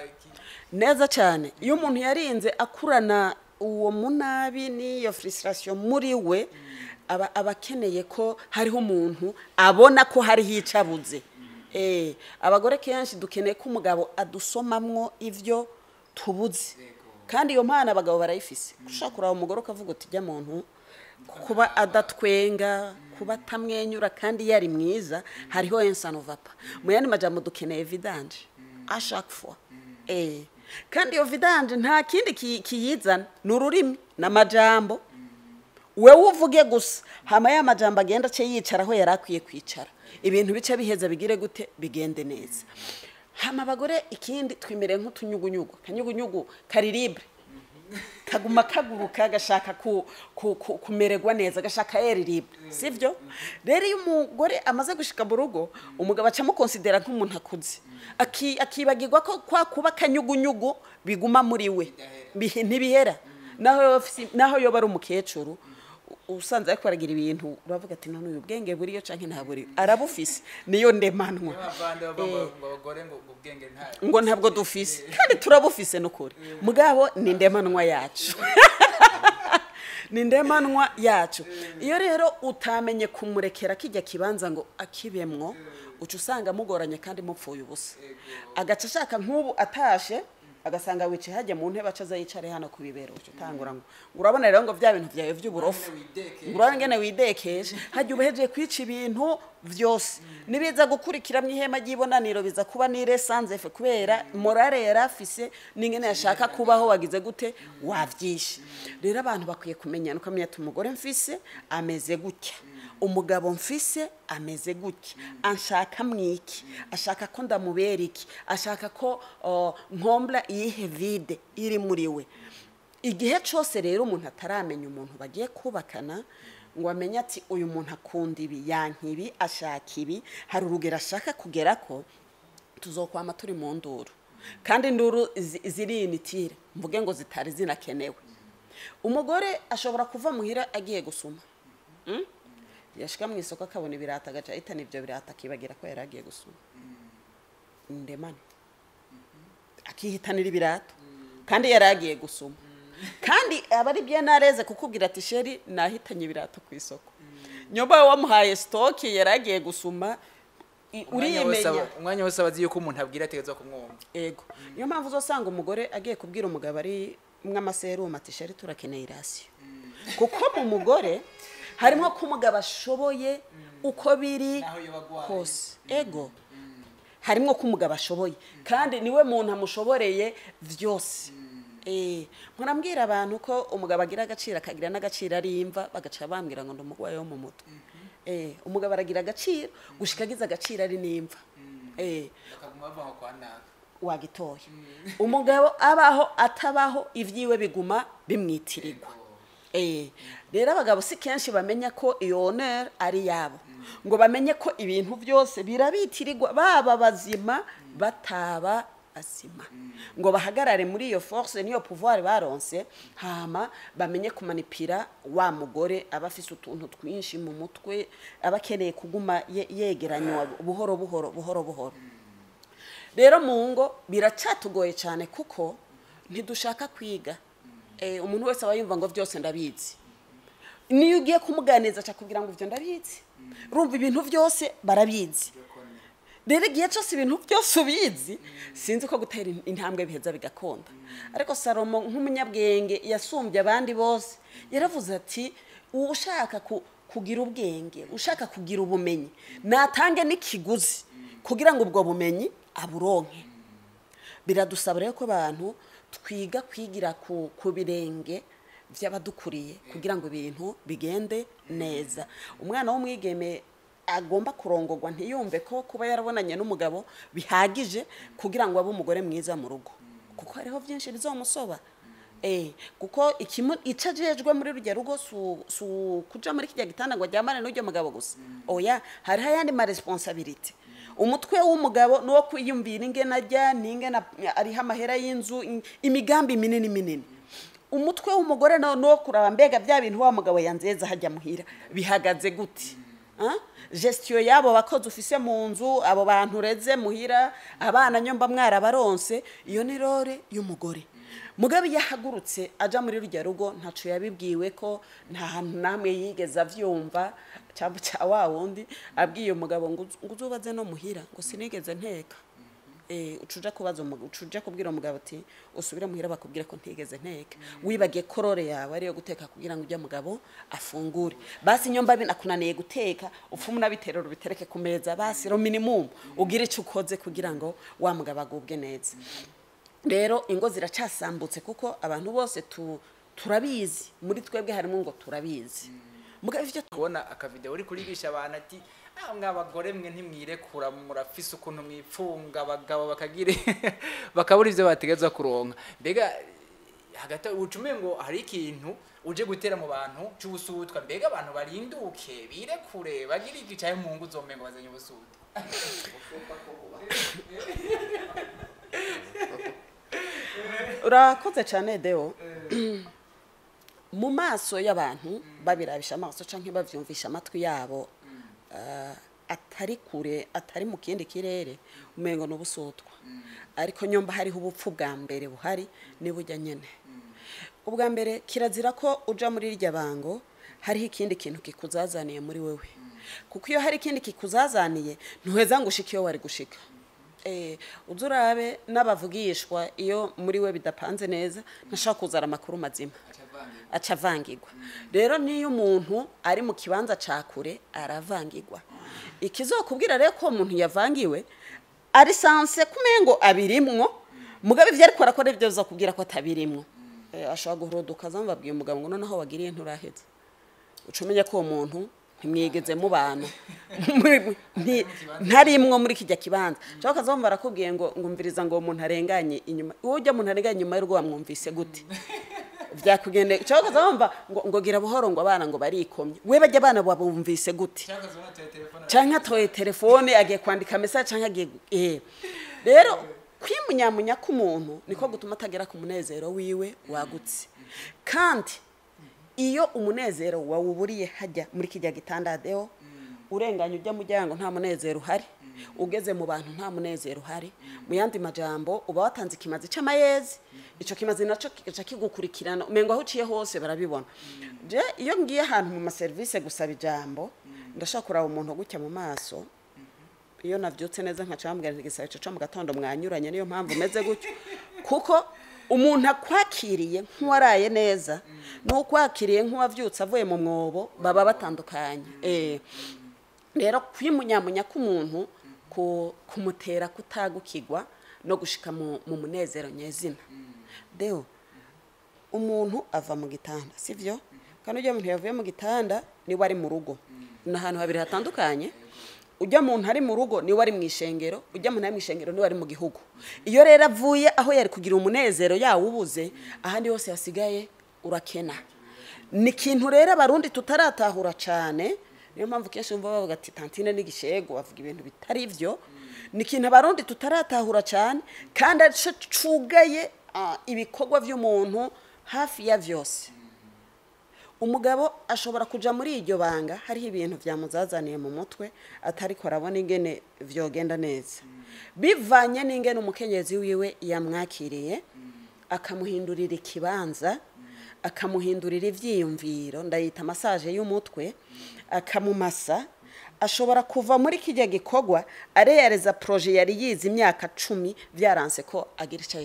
S2: Neza cyane. Iyo umuntu yarinze akurana uwo munabi n'iyo frustration muri we, aba akeneye ko hariho umuntu abona ko hariho icyo abuze. Abagore kenshi dukeneye ko umugabo adusomamwo ivyo tubuze, kandi iyo mpano abagabo barayifise. Ushaka kuraba umugore ukavuga uti jya muntu kuba adatwenga, kuba atamwenyura kandi yari mwiza, hariho ça ne va pas. Mu yandi majambo, dukeneye vidange à chaque fois. Kandi iyo vidange nta kindi kiyizana, ni ururimi n'amajambo. Wewe uvuge gusa, hama ya majambo agenda ace yicara aho yari akwiye kwicara, ibintu bice biheza bigire gute, bigende neza. Hama abagore ikindi, twimereye nk'utunyugunyugu. Akanyugunyugu kari libre, kaguma kaguruka, gashaka kumererwa neza, gashaka air libre, sivyo? Rero iyo umugore amaze gushika mu rugo, umugabo aca amukonsidera nk'umuntu akuze, akibagirwa ko kwa kuba akanyugunyugu biguma muri we. Ntibihera. Naho yoba ari umukecuru, usanze ariko aragira ibintu, uravuga ati none uyu bwenge buriyo canke nta buriyo? Arabufise, niyo ndemanwa.
S3: Abandi bavuga ngo abagore ngo ubwenge nta
S2: Ngo ntabwo dufise, kandi turabufise n'ukuri, mugabo ni ndemanwa yacu, ni ndemanwa yacu. Iyo rero utamenye kumurekera kijya kibanza ngo akibemwo, uca usanga mugoranye kandi mupfuye ubusa. Agaca ashaka nk'ubu atashe agasanga wicaye hajya mu ntebe, aca aza yicare hano ku bibero, uca utangura ngo urabona rero ngo bya bintu byawe by'uburofu, ngo urabona ingene widekeje hajya, ubuhejeje kwica ibintu vyose. Nibiza gukurikira mu ihema ry'ibonaniro, biza kuba nire sanzefe, kubera morale yari afise n'ingene yashaka kubaho wagize gute, wavyishe. Rero abantu bakwiye kumenya, ukamenya ati umugore mfise ameze gutya, umugabo mfise ameze gutya, anshaka mwiki, ashaka ko ndamubera iki, ashaka ko nkombla iyihe vide iri muri we. Igihe cyose rero umuntu ataramenya umuntu bagiye kubakana, ngo amenye ati uyu muntu akunda ibi, yanka ibi, ashaka ibi, hari urugero ashaka kugera ko, tuzokwama turi mu nduru, kandi induru ziri inutile, mvuge ngo zitari zinakenewe. Umugore ashobora kuva muhira agiye gusuma, Yashika mu isoko akabona ibirata, agaca ahitana ibyo birata, akibagira ko yari agiye gusuma. Ndemane akihitanira ibirato kandi yari agiye gusuma, kandi aba ari byo nareze kukubwira ati chéri, nahitanye ibirato ku isoko. Nyuma wamuhaye stock, yari agiye gusuma, urimenya.
S3: Umwanya wose abazi yuko umuntu abwira ategerezwa kumwumva.
S2: Ego, niyo mpamvu uzosanga umugore agiye kubwira umugabo ari mw'amaserumu ati chéri, turakeneye i ration, kuko mu mugore harimo ko umugabo ashoboye uko biri
S3: Naho yoba agwaye.
S2: kose. Ego, harimo ko umugabo ashoboye, kandi niwe muntu amushoboreye vyose. Murambwira abantu ko umugabo agira agaciro, akagira n'agaciro ari imva, bagaca bambwira ngo ndi umugwayi wo mu mutwe. Umugabo aragira agaciro gushika agize agaciro ari n'imva.
S3: Bakaguma bavuga ngo kwa naka.
S2: Wagitoye. Umugabo abaho atabaho, ibyiwe biguma bimwitirirwa. Rero abagabo si kenshi bamenya ko iyo honneur ari yabo, ngo bamenye ko ibintu byose birabitirirwa, baba bazima bataba bazima, ngo bahagarare muri iyo force n'iyo pouvoir baronse, hama bamenye kumanipira wa mugore aba afise utuntu twinshi mu mutwe, aba akeneye kuguma yegeranywa buhoro buhoro buhoro buhoro. Rero mu ngo biracatugoye cyane, kuko ntidushaka kwiga. Umuntu wese aba yumva ngo byose ndabizi. Niyo ugiye kumuganiriza akakubwira ngo ibyo ndabizi. Urumva ibintu byose barabizi. Rero igihe cyose ibintu byose ubizi, sinzi ko gutera intambwe biheza bigakunda. Ariko Salomo nk'umunyabwenge yasumbye abandi bose, yaravuze ati ushaka kugira ubwenge, ushaka kugira ubumenyi, natange n'ikiguzi kugira ngo ubwo bumenyi aburonke. Biradusaba rero ko abantu twiga kwigira ku birenge by'abadukuriye kugira ngo ibintu bigende neza. Umwana w'umwigeme agomba kurongorwa ntiyumve ko kuba yarabonanye n'umugabo bihagije kugira ngo abe umugore mwiza mu rugo, kuko hariho byinshi bizomusoba. Kuko ico ajejwe muri rujya rugo su kuja muri kijya gitanda ngo aryamane n'ujya mugabo gusa. Oya, hariho ayandi ma responsibility. Umutwe w'umugabo nuwo kwiyumvira ingene ajya n'ingene ariho amahera y'inzu, imigambi minini minini. Umutwe w'umugore nawo nuwo kuraba mbega bya bintu wa mugabo yanzeza hajya muhira bihagaze gute. Gestion yabo bakozi ufise mu nzu, abo bantu ureze muhira, abana nyomba mwarabaronse, iyo ni role y'umugore. Mugabe yahagurutse aja muri rujya rugo ntaco yabibwiwe ko nta hantu namwe yigeze avyumva, cyangwa cya wa wundi abwiye umugabo ngo uzubaze no muhira ngo sinigeze nteka. Ucuja kubaza umugabo, ucuja kubwira umugabo ati usubire muhira bakubwira ko ntigeze nteka. Wibagiye korore yawe ariyo guteka kugira ngo ujye mugabo afungure. Basi nyomba binakunaniye guteka, upfumu nabiterero bitereke ku meza, basi ro minimum ugire ico ukoze kugira ngo wa mugabo agubwe neza. Rero ingo ziracasambutse kuko abantu bose turabizi, muri twebwe harimo ngo turabizi. Mugabo ivyo
S3: kubona akavideo uri kurigisha abantu ati mwabagore mwe ntimwirekura murafise ukuntu mwipfunga abagabo bakagire bakabura ivyo bategezwa kuronka. Mbega hagati ucume ngo hari ikintu uje gutera mu bantu c'ubusutwa, mbega abantu barinduke birekure bagire igicaye mu ngo uzomengo bazanye ubusutwa.
S2: Urakoze cyane Deo. Mu maso y'abantu babirabisha amaso canke bavyumvisha amatwi yabo, atari kure atari mu kindi kirere, umengo n'ubusutwa. Ariko nyomba hariho ubupfu bwa mbere buhari ni bujya nyene. Ubwa mbere kirazira ko uja muri irya bango hariho ikindi kintu kikuzazaniye muri wewe, kuko iyo hari ikindi kikuzazaniye ntuheza ngo ushike iyo wari gushika. Uzurabe n'abavugishwa iyo muri we bidapanze neza ntashaka kuzara amakuru mazima, acavangirwa. Rero niyo umuntu ari mu kibanza ca kure aravangirwa. Ikizokubwira rero ko umuntu yavangiwe ari sanse kumengo abirimwo, mugabe ivyo ariko arakora ivyo bizokubwira ko atabirimwo. Ashobora guhoroduka azamubabwiye umugabo ngo noneho wagiriye nturaheze. Ucumenya ko uwo muntu ntimwigeze mubana ntarimwo muri kijya kibanza. Cyangwa akazamva barakubwiye ngo ngumviriza ngo uwo muntu arenganye inyuma, uwo ujya muntu arenganye inyuma y'urugo wamwumvise gute? Vyakugende. Cyangwa akazamva ngo gira buhoro ngo abana ngo barikomye, we bajya abana babumvise gute? Cyangwa atoye telefone agiye kwandika message cyangwa agiye. Rero kwimunyamunya k'umuntu niko gutuma atagera ku munezero wiwe wagutse. Kandi iyo umunezero wawuburiye hajya muri kijya gitanda Deo, urenganya ujya mujyango nta munezero uhari, ugeze mu bantu nta munezero uhari. Mu yandi majambo uba watanze ikimazi c'amayezi, ico kimazi naco kica kigukurikirana, umengo aho uciye hose barabibona. Je iyo ngiye ahantu mu ma service gusaba ijambo, ndashaka kuraba umuntu gutya mu maso, iyo navyutse neza nkacambwira nti gisaba ico mu gatondo mwanyuranye, niyo mpamvu meze gutyo. Kuko umuntu akwakiriye nk'uwaraye neza n'ukwakiriye nk'uwavyutse avuye mu mwobo baba batandukanye. Rero kwimunyamunya k'umuntu kumutera kutagukigwa no gushika mu munezero nyezina. Deo, umuntu ava mu gitanda, sivyo? Kandi ujya muntu yavuye mu gitanda niwe ari mu rugo. N'ahantu habiri hatandukanye. Ujya muntu ari mu rugo niwe ari mu ishengero, ujya muntu ari mu ishengero niwe ari mu gihugu. Iyo rero avuye aho yari kugira umunezero yawubuze, ahandi hose hasigaye urakena. Ni kintu rero abarundi tutaratahura cyane, niyo mpamvu kenshi umva bavuga ati tantine n'igishego, bavuga ibintu bitari byo. Ni kintu abarundi tutaratahura cyane, kandi arico cugaye ibikorwa by'umuntu hafi ya vyose. Umugabo ashobora kuja muri iryo banga hariho ibintu vyamuzazaniye mu mutwe atariko arabona ingene vyogenda neza, bivanye n'ingene umukenyezi wiwe yamwakiriye akamuhindurira ikibanza, Akamuhindurira ivyiyumviro, ndayita massage y'umutwe, akamumasa. Ashobora kuva muri kijya gikorwa areyareza projet yari yize imyaka 10, byaranse ko agira icyo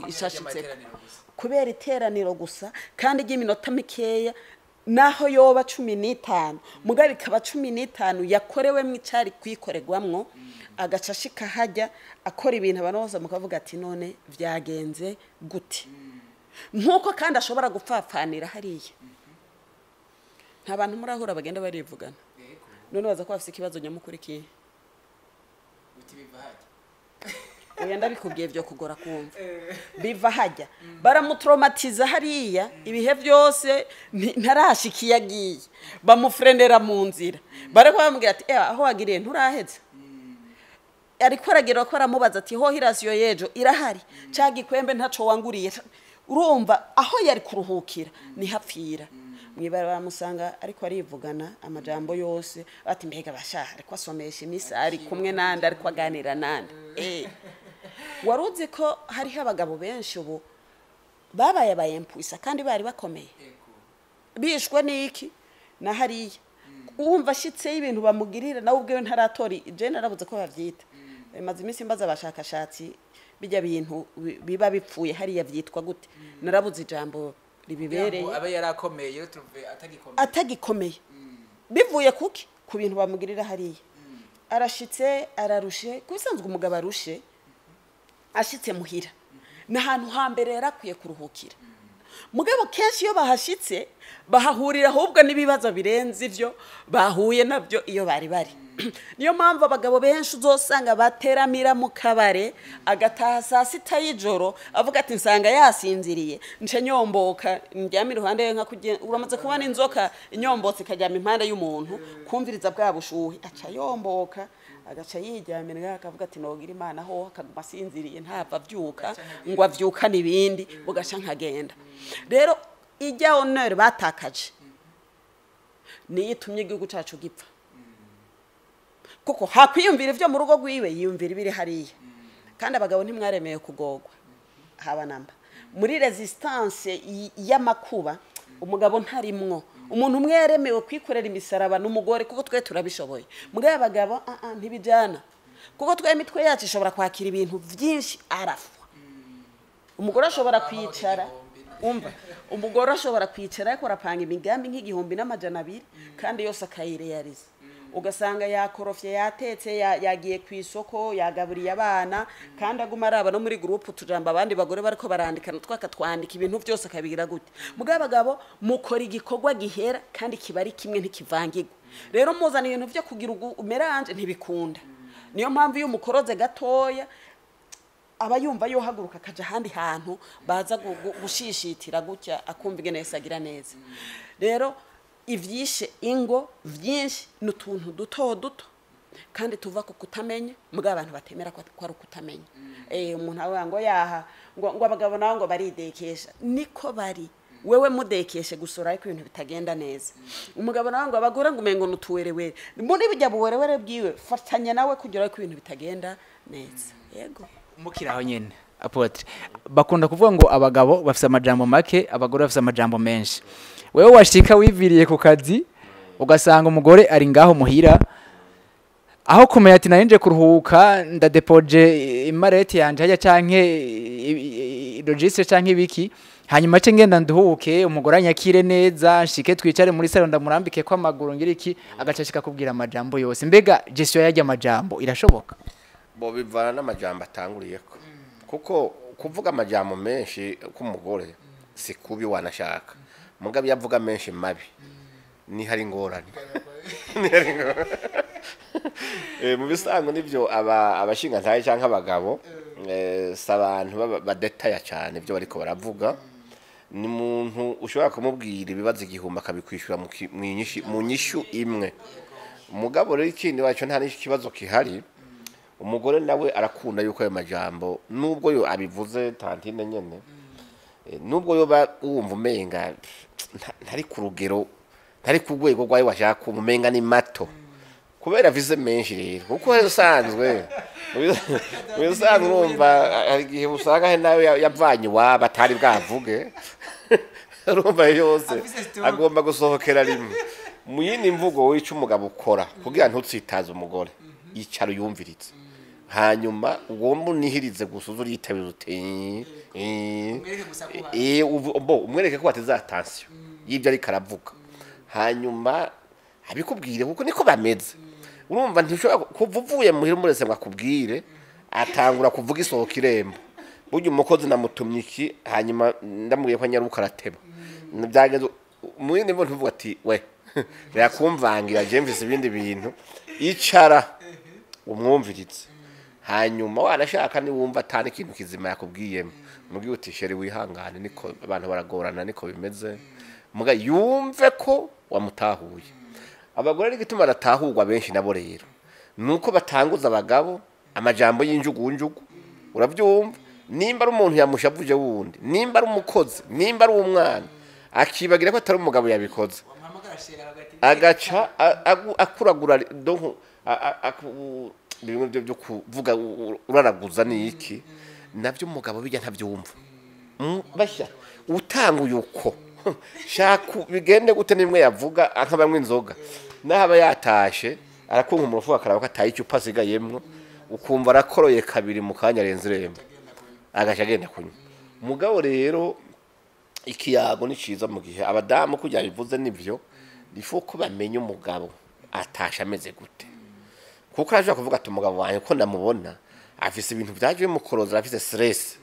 S2: ishashitseko kubera iteraniro gusa, kandi ry'iminota mikeya, naho yoba 15, mugabo ikaba 15 yakorewemwo icari kwikorerwamwo. Agaca ashika hajya akora ibintu abantu bose mukavuga ati: "None vyagenze gute?" Nk'uko kandi ashobora gupfapfanira hariya. Nta bantu murahura bagenda barivugana? None baza ko bafise ikibazo nyamukuru ikihe? Oya, ndabikubwiye byo kugora kumva. Biva hajya, baramutraumatiza hariya ibihe byose, ntarashika iyo agiye, bamufrenera mu nzira, bariko bamubwira ati: "Eh, aho wagiriye nturaheza." Ariko aragira ko aramubaza ati: "Ho hirasiyo yejo irahari? Ca gikwembe ntaco wanguriye?" Urumva aho yari kuruhukira nihapfira. Mwibara bamusanga ariko arivugana amajambo yose, ati: "Mbega basha, ariko asomesha imisa, ari kumwe nande, ariko aganira nande?" Wari uzi ko hariho abagabo benshi ubu babaye abayempuisa kandi bari bakomeye, bishwe n'iki? Na hariya wumva ashitseyo ibintu bamugirira, nawe ubwiwe ntaratora. Je narabuze ko bavyita, maze iminsi mbaza abashakashatsi bijya bintu biba bipfuye hariya vyitwa gute, narabuze ijambo ribibereye.
S3: Abe yarakomeye tuve atagikomeye.
S2: Atagikomeye bivuye kuki? Ku bintu bamugirira hariya. Arashitse ararushe. Ku bisanzwe umugabo arushe ashitse muhira ni ahantu hambere yarakwiye kuruhukira, mugabo kenshi iyo bahashitse bahahurira ahubwo n'ibibazo birenze ivyo bahuye nabyo iyo bari bari. Niyo mpamvu abagabo benshi uzosanga bateramira mu kabare, agataha saa 6 y'ijoro, avuga ati: "Nsanga yasinziriye, nce nyomboka ndyame iruhande ye." Nka uramaze kubona inzoka inyombotse ikaryama impande y'umuntu, kumviriza bwa bushuhe, aca yomboka agaca yiryamira, akavuga ati: "Nogira Imana ho akaguma asinziriye, ntava avyuka ngo avyukane ibindi, bugaca nkagenda." Rero ijya honneur batakaje niyo itumye igihugu cacu gipfa, kuko hakwiyumvira ivyo mu rugo rwiwe, yiyumvira ibiri hariya. Kandi abagabo ntimwaremeye kugogwa haba namba muri résistance y'amakuba. Umugabo ntarimwo. Umuntu umwe yaremewe kwikorera imisaraba n'umugore, kuko twe turabishoboye. Mugabo abagabo ah, ah, ntibijyana, kuko twe imitwe yacu ishobora kwakira ibintu byinshi arafwa. Umugore ashobora kwicara, umva, umugore ashobora kwicara ariko arapanga imigambi nk'1200, kandi yose akayireyariza, ugasanga yakorofye, yatetse, yagiye ku isoko, yagaburiye abana, kandi aguma araba no muri groupe utujambo abandi bagore bariko barandikana, twakatwandika, ibintu byose akabigira gute. Mugabo abagabo mukora igikorwa gihera kandi kiba ari kimwe, ntikivangirwa. Rero muzana ibintu byo kugira mélange, ntibikunda. Niyo mpamvu iyo umukoroze gatoya aba yumva yohaguruka akaja ahandi hantu baza gushishitira gutya, akumva ingene yese agira neza. Rero ivyishe ingo vyinshi ni utuntu duto duto kandi tuva ku kutamenya, mugabo abantu batemera ko ari ukutamenya. Umuntu avuga ngo yaha ngo abagabo nabo ngo baridekesha, niko bari. Wewe mudekeshe gusora, ariko ibintu bitagenda neza. Umugabo nawe ngo abagore ngo umengo nutuwerewere muri bijya buwerewere bwiwe, fatanya nawe kugira ko ibintu bitagenda neza. Yego.
S3: Mukiri aho nyene, apôtre, bakunda kuvuga ngo abagabo bafise amajambo make, abagore bafise amajambo menshi. Wewe washika wiviriye ku kazi, ugasanga umugore ari ngaho muhira, aho kumenya ati: "Nari nje kuruhuka, ndadepoje imarete yanje hajya canke registre canke ibiki, hanyuma ce ngenda nduhuke, umugore anyakire neza, nshike twicare muri salon, ndamurambike ko amaguru, ngira iki", agaca ashika kubwira amajambo yose. Mbega gestion yarya amajambo irashoboka?
S1: Bo bivana n'amajambo atanguriyeko, kuko kuvuga amajambo menshi k'umugore si kubi, wanashaka. Mugabo iyo avuga menshi mabi ni hari ingorane, ni hari ingorane. Mu bisanzwe nibyo, aba abashingantahe cyangwa abagabo si abantu badetaya cyane ibyo bariko baravuga. Ni umuntu ushobora kumubwira ibibazo 1000 akabikwishyura mu nyishu imwe. Umugabo rero ikindi wacu nta n'ikibazo kihari. Umugore nawe arakunda yuko ayo majambo, nubwo yo abivuze tantine nyene, nubwo yoba wumva umenga ntari ku rugero, ntari ku rwego rwayo washaka kumva, umenga ni mato kubera avize menshi. Rero kuko usanzwe mu bisanzwe urumva hari igihe usanga hari nawe yavanye iwabo atari bwavuge. Urumva yose
S3: Afise stock.
S1: Agomba gusohokera rimwe. Mu yindi mvugo, wica umugabo ukora kugira ntutsitaze umugore, yicara uyumvirize, hanyuma ugomba unihirize gusa, uze uriyitabira uti "Eh, eh."
S3: Umwereke gusa ko uhari.
S1: Bo umwereke ko wateze attention y'ibyo ariko aravuga, hanyuma abikubwire, kuko niko bameze. Urumva ntishobora kuva uvuye muhira umurese ngo akubwire, atangura kuvuga isohoka irembo: "Burya umukozi namutumye iki, hanyuma ndamubwiye ko anyaruka arateba, byagenze." Mu yindi mvugo ntuvuga ati: "We birakumvangira, je mvise ibindi bintu." Icara umwumvirize, hanyuma wanashaka niwumva atari ikintu kizima yakubwiyemo, mubwire uti: "Chéri, wihangane, niko abantu baragorana, niko bimeze." Muga yumve ko wamutahuye. Abagore n'igituma baratahurwa benshi nabo rero nuko batanguza abagabo amajambo y'injugunjugu. Urabyumva, nimba ari umuntu yamushavuje wundi, nimba ari umukozi, nimba ari umwana, akibagira ko atari umugabo yabikoze.
S3: Wamuhamagara chéri hagati.
S1: Agaca akuragura, donc bimwe byo kuvuga uraraguza ni iki nabyo umugabo bijya ntabyumva. Bashya utanguye uko shaka bigende gute, nimwe yavuga nk'abanywa inzoga, naho aba yatashe arakunka umurufu, akaraba ko ataye icupa asigayemwo, ukumva arakoroye kabiri mu kanya arenze irembo, agaca agenda kunywa. Mugabo rero ikiyago ni ciza mu gihe abadamu kujya bivuze nivyo ifo ko bamenya umugabo atashe ameze gute, kuko arashobora kuvuga ati: "Umugabo wanjye ko ndamubona afise ibintu byaje bimukoroza, afise stress."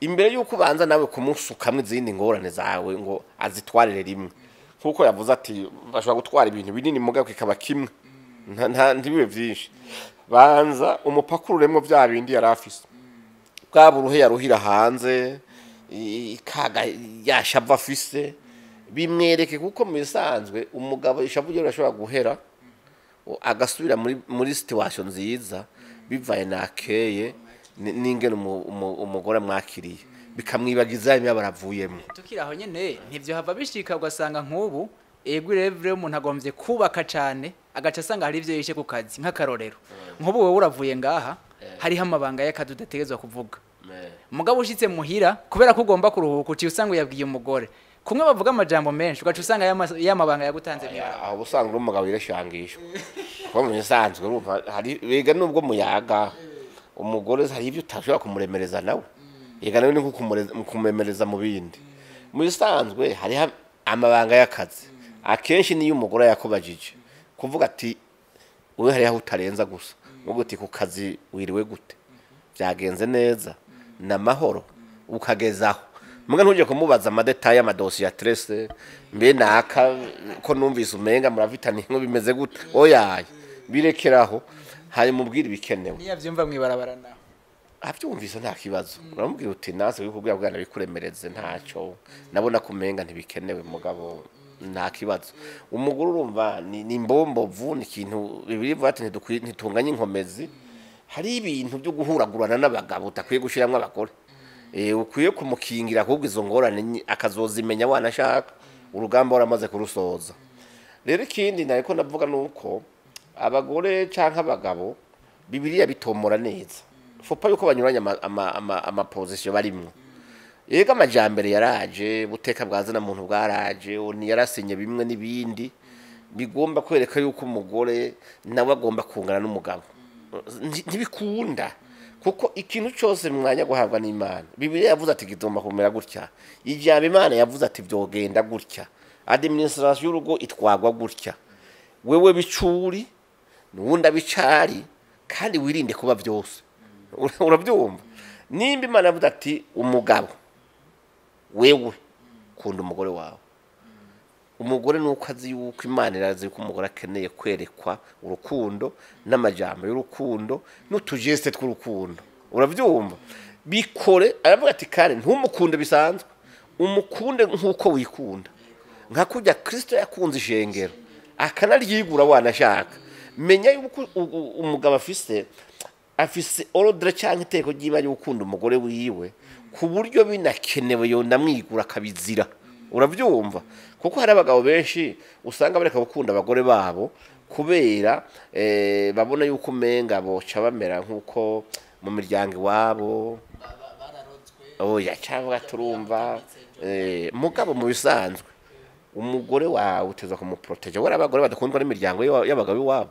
S1: Imbere y'uko ubanza nawe kumusukamwo izindi ngorane zawe ngo azitwarire rimwe, nkuko yavuze ati bashobora gutwara ibintu binini mugabo kikaba kimwe, ntibibe vyinshi, banza umupakururemwo vya bindi yari afise, bwa buruhe yaruhira hanze, kaga yashavu afise, bimwereke, kuko mu bisanzwe umugabo ishavu rye rirashobora guhera agasubira muri situation nziza, bivaye nakeye n'ingene umugore amwakiriye, bikamwibagiza imibabaro avuyemo.
S3: Tukiri aho nyene, ntivyo hava bishika ugasanga nk'ubu ego irevure umuntu agombye kubaka cane, agaca asanga hari ivyo yishe ku kazi. Nk'akarorero, nk'ubu wowe uravuye ngaha, hariho amabanga y'akazi udategerezwa kuvuga, mugabo ushitse muhira, kubera ko ugomba kuruhuka, uciye usanga uyabwiye umugore. Kumwe bavuga amajambo menshi, ugaca usanga ya mabanga yagutanze mw'ibarabara.
S1: Aho usanga uri umugabo wirashangishwa, kuko mu bisanzwe urumva hari bega nubwo muyaga umugore hari ibyo utashobora kumuremereza nawe, yega nawe ni nko kumuremereza mu bindi. Mu bisanzwe hariho amabanga y'akazi, akenshi niyo umugore yakubajije, kuvuga ati wowe hariho aho utarenza gusa, nubwo uti: "Ku kazi wiriwe gute? Byagenze neza? Ni amahoro?" Ukagezaho. Muga ntujye kumubaza ama détails y'amadosiye ya trese: "Mbe naka ko numvise umenga muravitana inko, bimeze gute?" Oyaye, birekeraho, hanyuma ubwire ibikenewe.
S3: Niyo avyumva mw'ibarabara naho?
S1: Abyumvise nta kibazo, uramubwira uti: "Nase wikubwira bwana bikuremereze, ntacyo nabona kumenga ntibikenewe." Mugabo nta kibazo. Umugore urumva ni imbombovu, ni ikintu bibiri ivuga ati ntitunganye inkomezi. Hari ibintu byo guhuragurana n'abagabo utakwiye gushiramwo abagore. Ukwiye kumukingira ahubwo izo ngorane akazozimenya wanashaka urugamba waramaze kurusoza. Rero ikindi nariko ndavuga nuko abagore canke abagabo, Bibiliya bitomora neza, faut pas yuko banyuranya ama position barimwo. Yego, amajambere yaraje, buteka bwazana muntu bwaraje, oni yarasinye bimwe n'ibindi bigomba kwereka yuko umugore nawe agomba kungana n'umugabo. Ntibikunda, kuko ikintu cyose mu mwanya guhabwa n'Imana, Bibiliya yavuze ati kigomba kumera gutya, ijambo Imana yavuze ati byogenda gutya, administration y'urugo itwagwa gutya, wewe bicuri nuwundi abicari, kandi wirinde kuba byose. Urabyumva, nimba Imana yavuze ati: "Umugabo wewe kunda umugore wawe," umugore nuko azi yuko Imana irazi yuko umugore akeneye kwerekwa urukundo n'amajambo y'urukundo n'utu gestes tw'urukundo. Urabyumva, bikore. Aravuga ati kandi ntumukunde bisanzwe, umukunde nk'uko wikunda, nka kurya Kirisito yakunze ishengero akanaryigura. Wanashaka menya yuko umugabo afise ordre cyangwa iteko ry'iba yo gukunda umugore wiwe, ku buryo binakenewe yonamwigura akabizira. Urabyumva, kuko hari abagabo benshi usanga bareka gukunda abagore babo kubera babona yuko umenga boca bamera nk'uko mu miryango iwabo, oya, cyangwa turumva Mugabo mu bisanzwe umugore wawe uteza kumuproteja. Wari abagore badakundwa n'imiryango y'abagabo iwabo,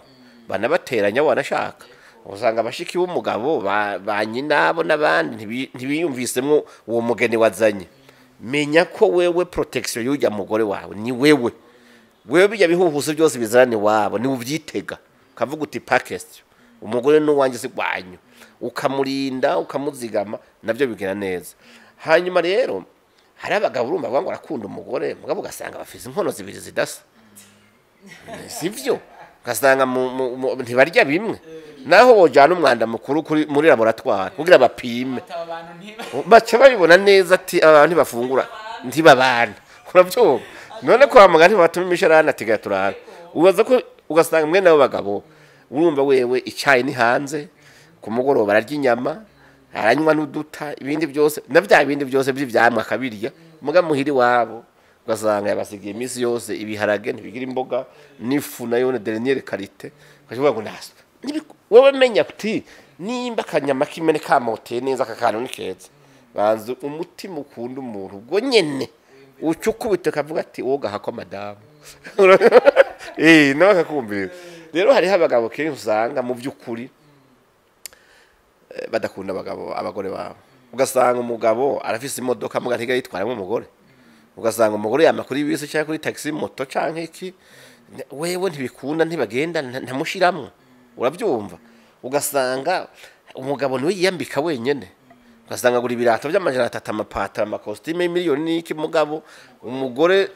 S1: banabateranya wanashaka, usanga abashiki b'umugabo ba nyinabo n'abandi ntibiyumvisemwo uwo mugeni wazanye. Menya ko wewe protection y'ujya mugore wawe ni wewe. Wewe bijya bihuhuse byose bizarane wabo ni uvyitega, ukavuga uti package umugore n'uwanjye si gwanyu, ukamurinda ukamuzigama, navyo bigera neza. Hanyuma rero hari abagabo urumva bavuga ngo arakunda umugore, mugabo ugasanga bafise inkono zibiri zidasa, sivyo? Ugasanga ntibarya bimwe. Naho wojana umwanda mukuru muri laboratoire kugira bapime, baca babibona neza ati abantu ntibafungura ntibabana. Urabyumva? None kwa muganga ntibatuma imisharani ati gaturara. Ubaza ko ugasanga mwe nabo bagabo urumva wewe icyayi ni hanze, ku mugoroba ararya inyama, aranywa n'uduta, ibindi byose na bya bindi byose by'ivyamwa akabirya, muga muhiri wabo ugasanga yabasigiye iminsi yose ibiharage ntibigira imboga n'ifu nayo ne dernière qualité. Ukavuga ngo naso wewe menya ati nimba akanyama k'imene kamoteye neza aka kantu ni keza, banza umutima ukunda umuntu ubwo nyene uca ukubita ukavuga ati wowe gahakwa madamu. Nawe akakumvira. Rero hariho abagabo kenshi usanga mu by'ukuri badakunda abagore babo. Ugasanga umugabo arafise imodoka muga ntiga yitwaramo umugore, ugasanga umugore yama kuri bisi cyangwa kuri taxi moto canke iki, wewe ntibikunda ntibagenda ntamushiramwo. Urabyumva? Ugasanga umugabo niwe yiyambika wenyene, ugasanga agura ibirato by'amajana 3, amapataro, amakositime y'imiliyoni n'iki, mugabo umugore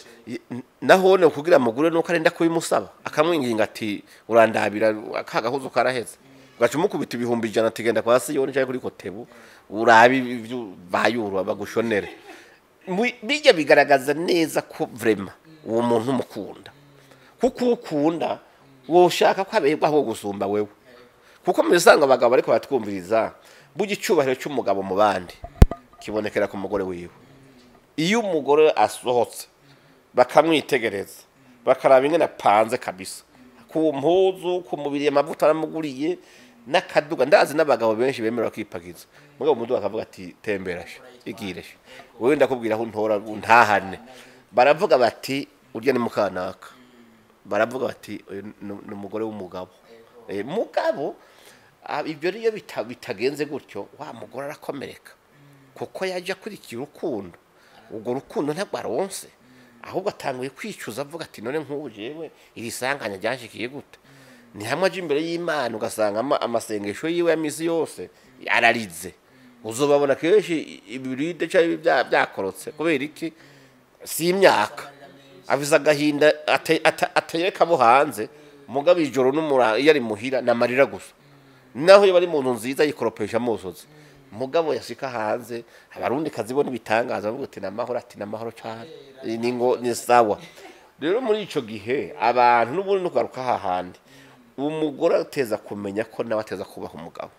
S1: nahone kugira mugure nuko arenda kubimusaba akamwinginga ati urandabira akagahuzo karaheze, ugaca umukubita 100,000 ati genda kwa Siyoni cyangwa kuri Kotebu urabe ibyo bayura bagushonere. Bijya bigaragaza neza ko vraiment uwo muntu umukunda, kuko ukunda woshaka ko aberwa aho gusumba wewe. Kuko mu bisanzwe abagabo ariko batwumviriza, burya icyubahiro cy'umugabo mu bandi kibonekera ku mugore wiwe. Iyo umugore asohotse bakamwitegereza bakaraba ingene apanze kabisa, ku mpuzu, ku mubiri, amavuta aramuguriye n'akaduga. Ndazi n'abagabo benshi bemera kwipagiza, mugabo umuduga akavuga ati tembera she, igire she, wewe ndakubwira aho ntora ntahane. Baravuga bati urya ni mukanaka, baravuga bati uyu ni umugore w'umugabo. Mugabo ibyo niyo bitagenze gutyo, wa mugore arakomereka, kuko yaje akurikira urukundo, urwo rukundo ntabwo aronse, ahubwo atanguye kwicuza avuga ati none nk'ubu jewe iri sanganya ryanshikiye gute? Ni hamwe aje imbere y'Imana ugasanga amasengesho yiwe ya misi yose ararize. Uzobabona kenshi ibiride cyangwa byakorotse kubera iki? Si imyaka, afise agahinda ateyeka abo hanze, mugabo ijoro n'umura iyo ari muhira namarira gusa. Naho iyo bari mu nzu nziza yikoropesha amosozi, mugabo yashika hanze abarundi kazibona ibitangaza bavuga ati namahoro, ati namahoro cyane, ni ngo ni sawa. Rero muri ico gihe abantu n'ubundi no kugaruka hahandi, umugore ateza kumenya ko nawe ateza kubaha umugabo.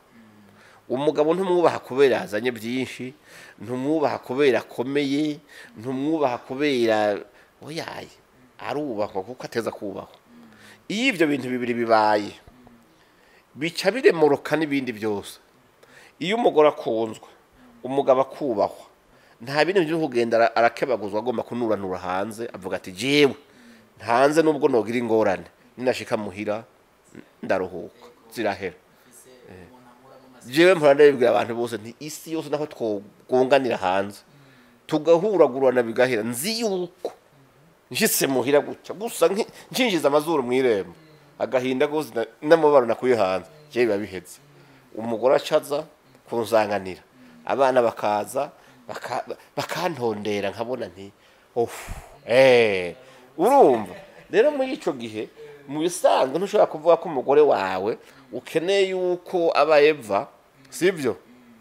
S1: Umugabo ntumwubaha kubera azanye byinshi, ntumwubaha kubera akomeye, ntumwubaha kubera oyaye, arubahwa kuko ateza kubahwa. Iyo ibyo bintu bibiri bibaye bica biremoroka n'ibindi byose. Iyo umugore akunzwe, umugabo akubahwa, nta bintu byo kugenda arakebaguzwa agomba kunuranura hanze avuga ati jewe hanze nubwo nogira ingorane ninashika muhira ndaruhuka zirahera. Jewe mpora ndabibwira abantu bose nti isi yose naho twogonganira hanze tugahuragurana bigahera, nzi yuko nshitse muhira gutya gusa nshinjiza amazuru mw'irembo agahinda gose n'amabaro nakuye hanze, jewe biba biheze. Umugore acaza kunzanganira, abana bakaza bakantondera, nkabona nti ofu urumva. Rero muri ico gihe mu bisanzwe ntushobora kuvuga ko umugore wawe ukeneye yuko aba Eva, sivyo?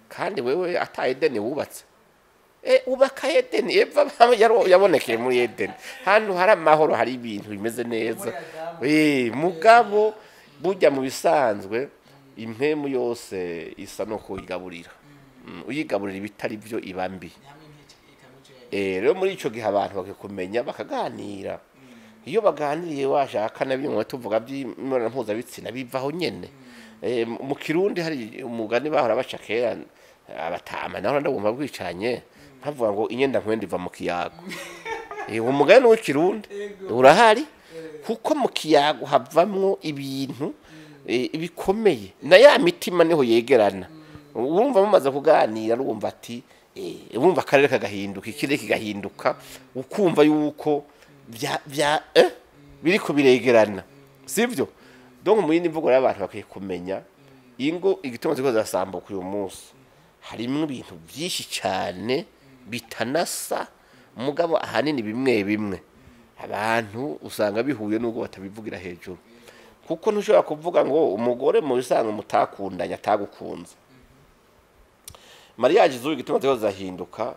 S1: Kandi wewe ata Edeni wubatse. Ubaka Edeni, Eva yabonekeye muri Edeni, hano hari amahoro, hari ibintu bimeze neza. Mugabo burya mu bisanzwe impemu yose isa no kuyigaburira, uyigaburira ibitari byo iba mbi. Rero muri ico gihe abantu bakikumenya bakaganira. Iyo baganiriye washaka nabyo ngo tuvuga by'imibonano mpuzabitsina bivaho nyene. Mu Kirundi hari umugani bahora baca kera abatama, naho ndabumva bwicanye Nkavuga ngo inyenda nkwenda iva mu kiyago. Umugani w'ikirundi urahari, kuko mu kiyago havamwo ibintu bikomeye, na ya mitima niho yegerana. Urumva mumaze kuganira, urumva ati urumva akarere kagahinduka, ikirere kigahinduka, ukumva yuko bya biriko biregerana, sivyo? Donc mu yindi mvugo y'abantu bakwiye kumenya ingo igituma ziko zirasambuka uyu munsi, harimwo ibintu byinshi cyane bitanasa, mugabo ahanini bimwe bimwe abantu usanga bihuye n'ubwo batabivugira hejuru, kuko ntushobora kuvuga ngo umugore mu bisanzwe mutakundanye atagukunze. Mariage z'ubu igituma ziko zirahinduka,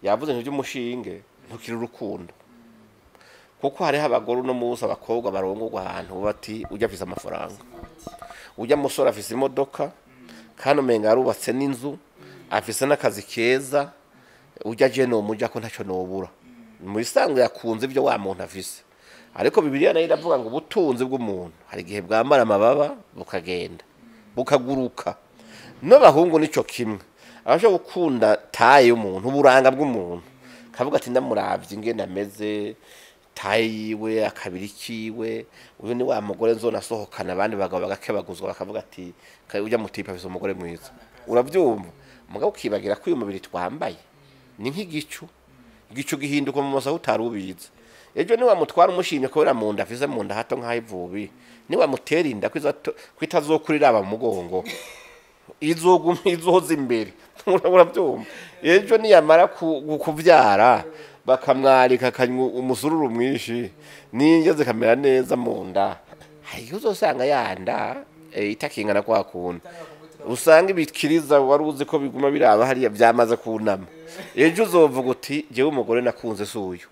S1: yavuze ibintu by'umushinge, ntukiri urukundo, kuko hariho abagore uno munsi, abakobwa barongorwa ahantu bati ujya afise amafaranga, ujya musore afise imodoka, kandi umenga yarubatse n'inzu, afise n'akazi keza, ujya je nomuja ko ntacyo nobura. Mu bisanzwe yakunze ibyo wa muntu afise, ariko Bibiliya nayo iravuga ngo ubutunzi bw'umuntu hari igihe bwambara amababa bukagenda bukaguruka. N'abahungu nico kimwe, abasha gukunda taille y'umuntu, uburanga bw'umuntu, kavuga ati ndamuravye ingene ameze, taille yiwe, akabiri kiwe, uyu ni wa mugore nzonasohokana abandi bagabo bagakebaguzwa, bakavuga ati ujya mutipe afise umugore mwiza. Uravyumva? Mugabo ukibagira ko uyu mubiri twambaye ni nk'igicu, igicu gihinduka mu masaha utari ubizi. Ejo ni wamutwara umushimye kubera mu nda afise, mu nda hato nk'ayivubi, ni wamutera inda ko itazokurira aba mu mugongo, izoguma izoza imbere. Urabyumva? Ejo niyamara kuvyara bakamwarika akanywa umusururu mwinshi n'indya zikamera neza mu nda, hari igihe uzosanga yanda itakingana kwa kuntu usanga ibikiriza wari uzi ko biguma biraba hariya byamaze kunama. Ejo uzovuga uti jewe umugore nakunze si uyu.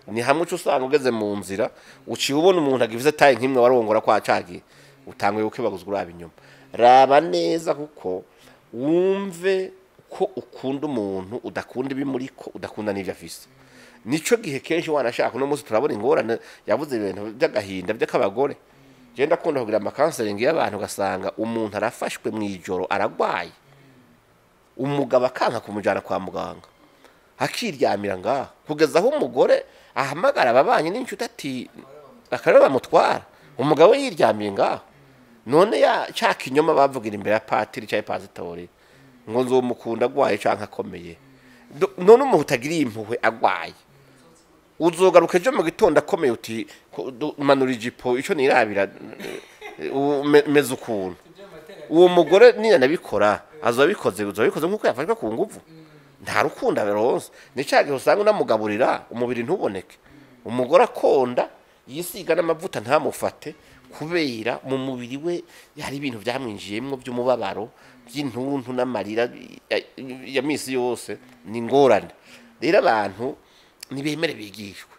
S1: Ni hamwe uca usanga ugeze mu nzira uciye ubona umuntu agifise taille nk'imwe warongora kwa cagiye, utanguye gukebaguzwa uraba inyuma. Raba neza, kuko wumve ko ukunda umuntu udakunda ibimuriko, udakunda n'ivyo afise. Nico gihe kenshi wanashaka uno munsi turabona ingorane, yavuze ibintu by'agahinda by'akabagore. Je ndakunda kugira amacounseling y'abantu, ugasanga umuntu arafashwe mu ijoro aragwaye, umugabo akanka kumujyana kwa muganga, akiryamira ngaho kugeza aho umugore ahamagara ababanyi n'inshuti ati akarere bamutwara, umugabo yiryamiye ngaho. None ya cya kinyoma bavugira imbere ya patiri cyangwa pasitori ngo nzomukunda agwaye canke akomeye, none umuntu utagiriye impuhwe agwaye, uzogaruka ejo mu gitondo akomeye uti manura ijipo ico nirabira meze ukuntu. Uwo mugore niyo nabikora azabikoze, uzabikoze nkuko yafashwe ku nguvu, nta rukundo aronse. Ni cya gihe usanga unamugaburira umubiri ntuboneke, umugore akonda yisiga n'amavuta ntamufate, kubera mu mubiri we hari ibintu byamwinjiyemwo by'umubabaro, by'intuntu n'amarira ya misi yose, ni ingorane. Rero abantu nibemere bigishwe,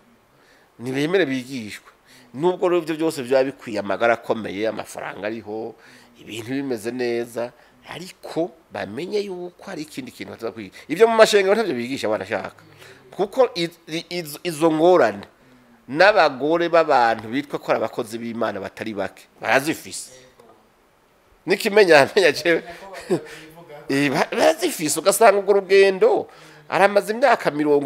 S1: nibemere bigishwe, nubwo rero ibyo byose byaba bikwiye amagara akomeye, amafaranga ariho, ibintu bimeze neza, ariko bamenye yuko hari ikindi kintu bataza kwiga. Ibyo mu mashengero ntabyo bigisha wanashaka, kuko izo ngorane n'abagore b'abantu bitwa ko ari abakozi b'Imana batari bake barazifise. Nikimenya jewe barazifise, ugasanga urwo rugendo aramaze imyaka 20,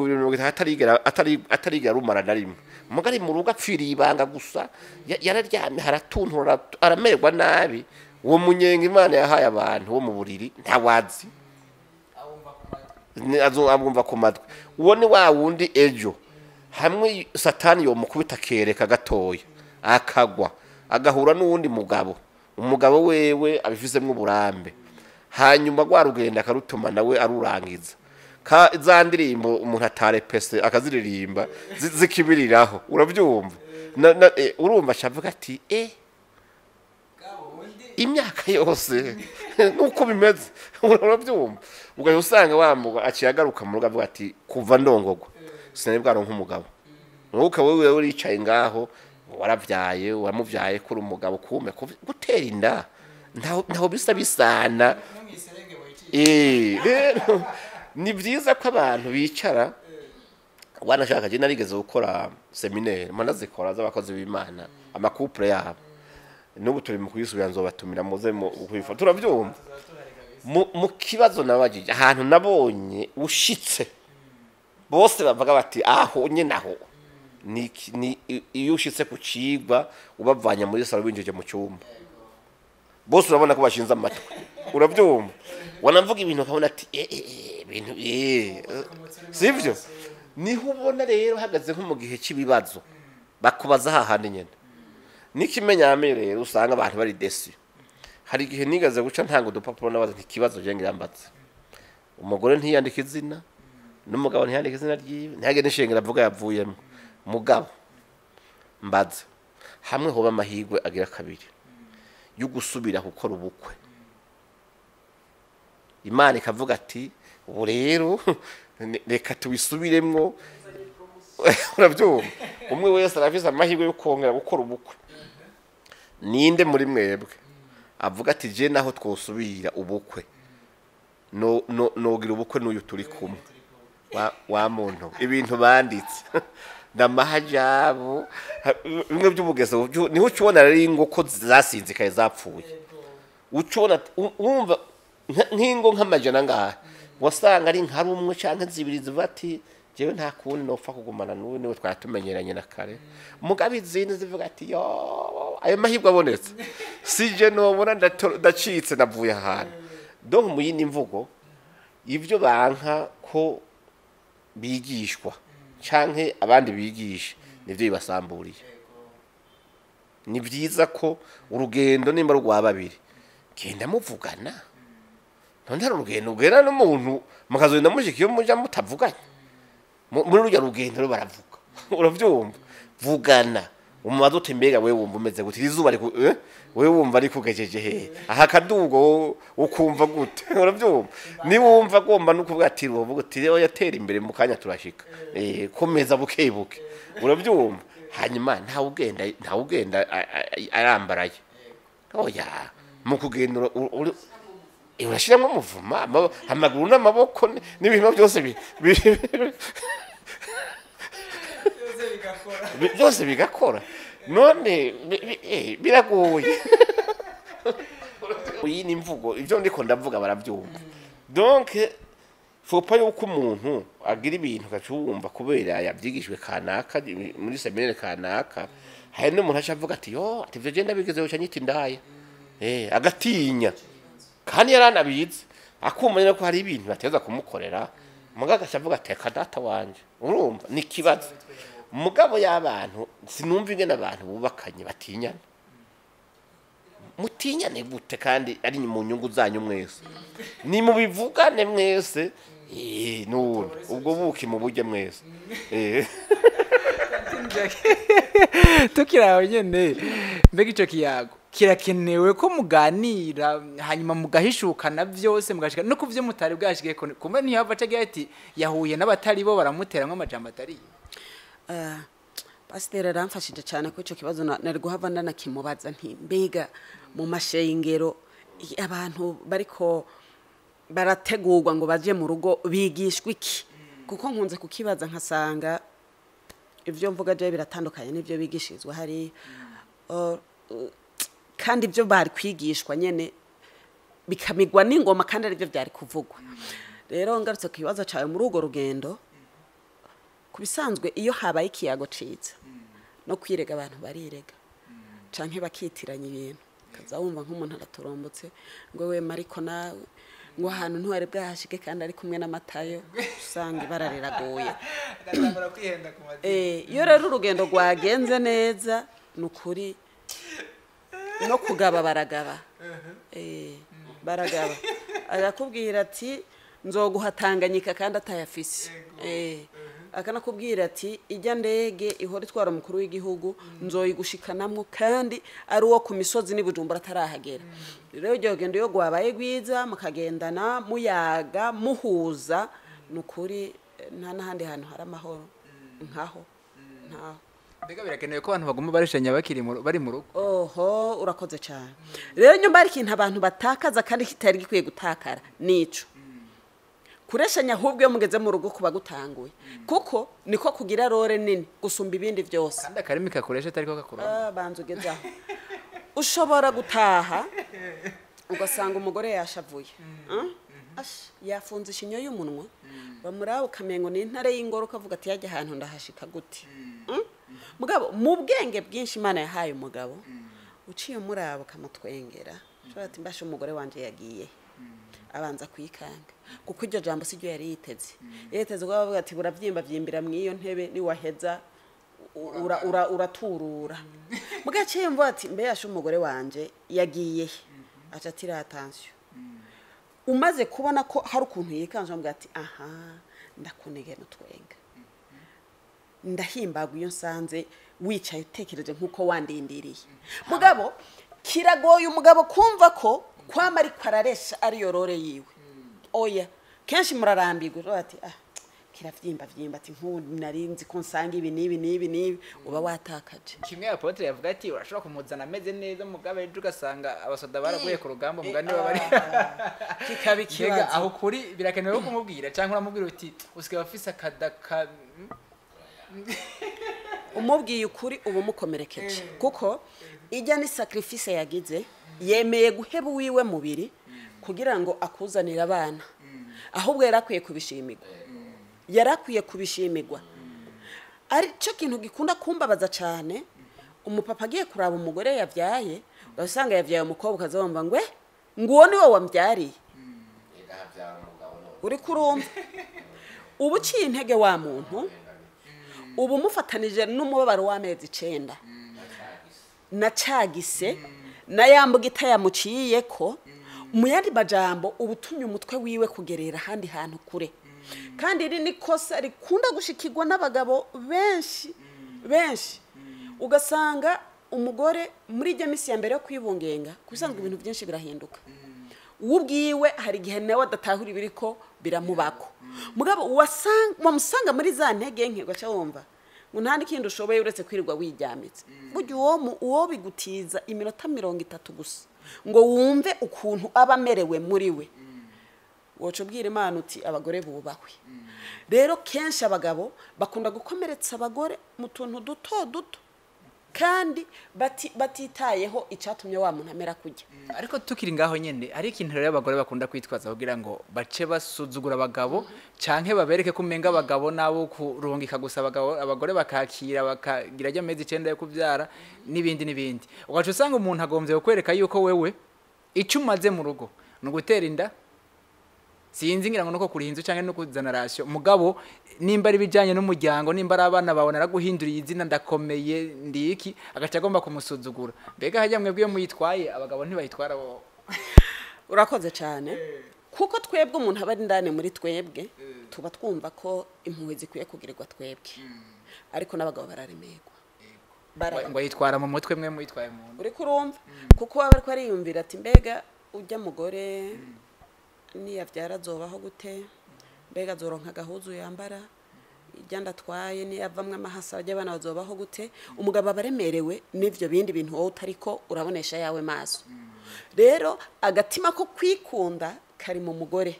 S1: 30 atarigera rumara na rimwe, mugari mu rugo apfiriye ibanga gusa, yararyamye haratuntura aramererwa nabi. Uwo munyenga Imana yahaye abantu wo mu buriri ntawazi, abumva ku matwi. Uwo ni wa wundi ejo hamwe Satani yomukubita akereka gatoya akagwa, agahura n'uwundi mugabo, umugabo wewe abifisemo uburambe, hanyuma rwa rugendo akarutuma nawe arurangiza, ka za ndirimbo umuntu atarepese akaziririmba zikibiriraho. Urabyumva? Urumva acavuga ati imyaka yose nuko bimeze. Urabyumva? Ugahita usanga wa mugabo aciye agaruka mu rugo avuga ati kuva ndongogwa sinari bwaronka umugabo. Mwuka wewe uricaye ngaho warabyaye, waramuvyaye kuri umugabo, kume gutera inda ntaho bisa bisana. Rero ni byiza ko abantu bicara wanashaka. Je narigeze gukora séminaire manazikora z'abakozi b'Imana, amacouple yabo, n'ubu turi mu kuyisubira, nzobatumira muze mu kuyifata. Turabyumva? Mu kibazo nabajije ahantu nabonye ushitse Bose bavuga bati aho nyene aho ni iyo ushitse ku cigwa ubavanye muri salo winjije mu cyumba, bose urabona ko bashinze amatwi, urabyumva. Wanavuga ibintu ukabona ati ibintu sivyo. Niho ubona rero hagaze nko mu gihe cy'ibibazo bakubaza hahandi nyene. N'ikimenyame rero usanga abantu bari desi. Hari igihe nigaze guca ntanga udupapuro nabaza nti ikibazo je ngirambatse, umugore ntiyandika izina n'umugabo ntiyandika izina ryiwe, ntihage n'ishengero avuga yavuyemo. Mugabo mbaza hamwe hoba amahirwe agira kabiri yo gusubira gukora ubukwe, Imana ikavuga ati ubu rero reka tubisubiremwo, urabyumva. Umwe wese arafise amahirwe yo kongera gukora ubukwe. Ninde muri mwebwe avuga ati je naho twosubira ubukwe no no nogira ubukwe n'uyu turi kumwe wa muntu ibintu banditse ndamahajabo bimwe by'ubugeso niho ucubona rero ingoko zasinzikaye zapfuye, ucubona wumva nk'ingo nk'amajana ngaha wasanga ari nka rumwe canke zibiri zivuga ati jewe nta kundi nopfa kugumana n'ubu niwe twari tumenyeranye na kare. Mugabo izindi zivuga ati yo ayo mahirwe abonetse sije nobona ndacitse navuye ahantu. Donc mu yindi mvugo ivyo banka ko bigishwa canke abandi bigisha nivyo bibasamburiye. Ni vyiza ko urugendo nimba rwa babiri genda muvugana, none hari urugendo ugera n'umuntu mukazogenda mushika iyo muja mutavuganye muri rurya rugendo rero baravuga, uravyumva. Vugana umubazo uti mbega wewe wumva umeze gute, iri zuba wewe wumva ari kugejeje hehe, aha kadugo ukumva gute, uravyumva. Ni wumva agomba no kuvuga ati uvuga uti rero yatera imbere mu kanya turashika, komeza buke buke, uravyumva. Hanyuma nta ugenda arambaraye, oya mu kugenda urashiramwo umuvuma, amaguru n'amaboko n'ibintu byose byose bigakora. None biragoye. Iyi ni imvugo ibyo ndiko ndavuga barabyumva. Donc faut pas yuko umuntu agira ibintu akacumva kubera yabyigishwe kanaka muri seminaire kanaka. Hari n'umuntu aca avuga ati yo ati ivyo je ndabigezeho ca nyita indaya, agatinya kandi yaranabizi akumva nyine ko hari ibintu bateza kumukorera, mugabo agaca avuga ati reka data wanje. Urumva ni ikibazo. Mugabo y'abantu sinumva ingene abantu bubakanye batinyana. Mutinyane gute kandi ari mu nyungu zanyu mwese? Ni mubivugane mwese, none ubwo buki muburye mwese.
S3: Tukiraho nyene mbega ico kiyago kirakenewe ko muganira hanyuma mugahishukana byose mugashika no kuvyo mutari bwashike kumbe ntihava acagira ati yahuye n'abatari bo baramuteramwo amajambo atari.
S2: Pasiteri aramfashije cyane ko ico kibazo nari guhava ndanakimubaza nti mbega mu mashengero abantu bariko barategurwa ngo baje mu rugo bigishwa iki? Kuko nkunze kukibaza nkasanga ivyo mvuga je biratandukanye n'ivyo bigishirizwa hari, kandi ibyo bari kwigishwa nyene bikamigwa n'ingoma kandi arivyo byari kuvugwa. Rero ngarutse ku kibazo cawe muri urwo rugendo, kubisanzwe iyo habaye ikiyago ciza no kwirega abantu barirega canke bakitiranya ibintu, kaza wumva nk'umuntu aratorombotse ngo we Mariko nawe ngo ahantu ntiwari bwahashike kandi ari kumwe n'amatayo, usanga ibara riragoye. Iyo rero urugendo rwagenze neza nukuri no kugaba baragaba, baragaba arakubwira ati nzoguha Tanganyika kandi atayafise, akanakubwira ati ijya ndege ihora itwara umukuru w'igihugu nzoyigushikanamwo kandi ari uwo ku misozi n'i Bujumbura atarahagera. Rero iryo rugendo iyo rwabaye rwiza mukagendana muyaga muhuza, nukuri nta n'ahandi hantu hari amahoro nkaho ntaho.
S3: Mbega birakenewe ko abantu baguma barishanya bakiri bari mu rugo?
S2: Oho, urakoze cyane. Rero nyuma hari ikintu abantu batakaza kandi kitari gikwiye gutakara nico kureshanya, ahubwo iyo mugeze mu rugo kuba gutanguye, kuko niko kugira rore nini gusumba ibindi byose.
S3: Kandi akarimi kakoresha atariko kakura.
S2: Banza ugeze aho ushobora gutaha ugasanga umugore yashavuye, yafunze ishinyo y'umunwa, Bamuraba ukamengo ni intare y'ingoro, ukavuga ati yajya ahantu ndahashika gute? Mugabo mu bwenge bwinshi Imana yahaye umugabo, uciye umuraba ukamutwengera, ushobora ati mbashe umugore wanje yagiye, abanza kuyikanga, kuko iryo jambo si ryo yari yiteze. Yiteze ko bavuga ati buravyimba vyimbira mw'iyo ntebe, niwaheza uraturura. Mugaciye yumva ati mbe yashe umugore wanje yagiye he? Aca atira attention. Umaze kubona ko hari ukuntu yikanje, avuga ati aha ndakunegera utwenga, ndahimbagwa iyo nsanze wicaye utekereje nk'uko wandindiriye. Mugabo kiragoye umugabo kumva ko kwama ariko araresha ariyo rore yiwe. Oya, kenshi murarambirwa, uravuga ati ah kiravyimba vyimba, ati nk'ubu nari nzi ko nsanga ibi n'ibi n'ibi n'ibi, uba watakaje.
S3: Kimwe apotre yavuga ati urashobora kumuzana ameze neza, mugabo ejo ugasanga abasoda baraguye ku rugamba, mugani baba bari
S2: kikaba
S3: Mbega
S2: ikibazo.
S3: Aho kuri birakenewe ko kumubwira, cyangwa uramubwira uti usigaye afise akadaka?
S2: Umubwiye ukuri uba umukomerekeje, kuko ijya ni sacrifice yagize, yemeye guheba uwiwe mubiri kugira ngo akuzanire abana. Ahubwo yari akwiye kubishimirwa, yari akwiye kubishimirwa. Ari cyo kintu gikunda kumbabaza cyane, umupapa agiye kuraba umugore yabyaye, ugasanga yabyaye umukobwa, ukazabumva ngo "Eh, nguwo ni wowe wambyariye?" Uri kurumva uba uciye intege wa muntu, uba umufatanije n'umubabaro w'amezi 9 na cagise na ya mbugita yamuciye ko. Mu yandi majambo, uba utumye umutwe wiwe kugerera ahandi hantu kure. Kandi iri ni kosa rikunda gushikirwa n'abagabo benshi benshi. Ugasanga umugore muri ijya minsi ya mbere yo kwibungenga, kubisanzwe ibintu byinshi birahinduka, uwo ubwiwe hari igihe nawe adatahura ibiriko biramubako. Mugabo wamusanga muri za ntege nke, ugaca wumva ngo nta n'ikindi ushoboye uretse kwirirwa wijyamitse. Burya uwo bigutiza iminota 30 gusa ngo wumve ukuntu aba amerewe muri we, woca ubwira Imana uti abagore bubahwe. Rero kenshi abagabo bakunda gukomeretsa abagore mu tuntu duto duto, kandi batitayeho icyatumye wa muntu amera kujya.
S3: Ariko tukiri ngaho nyene, hari ikintu rero abagore bakunda kwitwaza kugira ngo bace basuzugura abagabo, canke babereke ko umenga abagabo nabo kurungika gusa abagabo, abagore bakakira bakagira ajya amezi 9 yo kubyara n'ibindi n'ibindi. Ugaca usanga umuntu agombye kukwereka yuko wewe icyo umaze mu rugo ni ugutera inda, sinzi ngira ngo nuko kuriha inzu canke no kuzana ration. Mugabo nimba ari bijanye n'umuryango, nimba ari abana bawe, naraguhinduriye izina, ndakomeye, ndiki, agaca agomba kumusuzugura. Mbega hajya mwebwe iyo muyitwaye, abagabo ntibayitwara bo?
S2: Urakoze cyane, kuko twebwe umuntu aba ari indani muri twebwe, tuba twumva ko impuhwe zikwiye kugirirwa twebwe, ariko n'abagabo bararemerwa.
S3: Ngo ayitwara mu mutwe, mwe muyitwaye mu nda.
S2: Uri kurumva, kuko waba ariko ariyumvira ati mbega ujya mugore niyabyara azobaho gute? Mbega azoronka agahuzu yambara? Ijya ndatwaye niyavamwo amahasa, ajya abana bazobaho gute? Umugabo aba aremerewe n'ivyo bindi bintu wowe utariko urabonesha yawe maso. Rero agatima ko kwikunda kari mu mugore,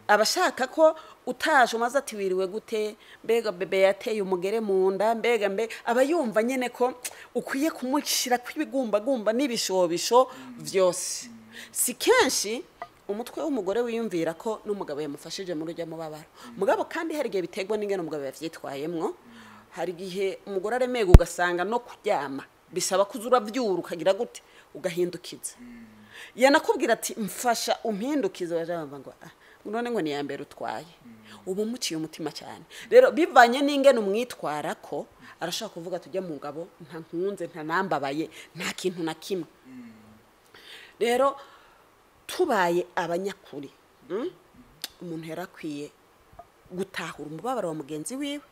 S2: aba ashaka ko utaje umaze ati wiriwe gute, mbega bebe yateye umugere mu nda, mbega mbe aba yumva nyene ko ukwiye kumushyira kw'ibigumbagumba n'ibishobisho vyose. Si kenshi umutwe w'umugore wiyumvira ko n'umugabo yamufashije muri ujya mubabaro. Mugabo kandi hari igihe biterwa n'ingene umugabo yavyitwayemwo. Hari igihe umugore aremerwa, ugasanga no kuryama bisaba kuza uravyura, ukagira gute, ugahindukiza. Yanakubwira ati mfasha umpindukize, waje bumva ngo ah none ngo ni iya mbere utwaye, uba umuciye umutima cyane. Rero bivanye n'ingene umwitwara ko arashobora kuvuga tujya mu ngabo nta nkunze, nta nambabaye, nta kintu na kimwe. Rero tubaye abanyakuri, umuntu yarakwiye gutahura umubabaro wa mugenzi wiwe,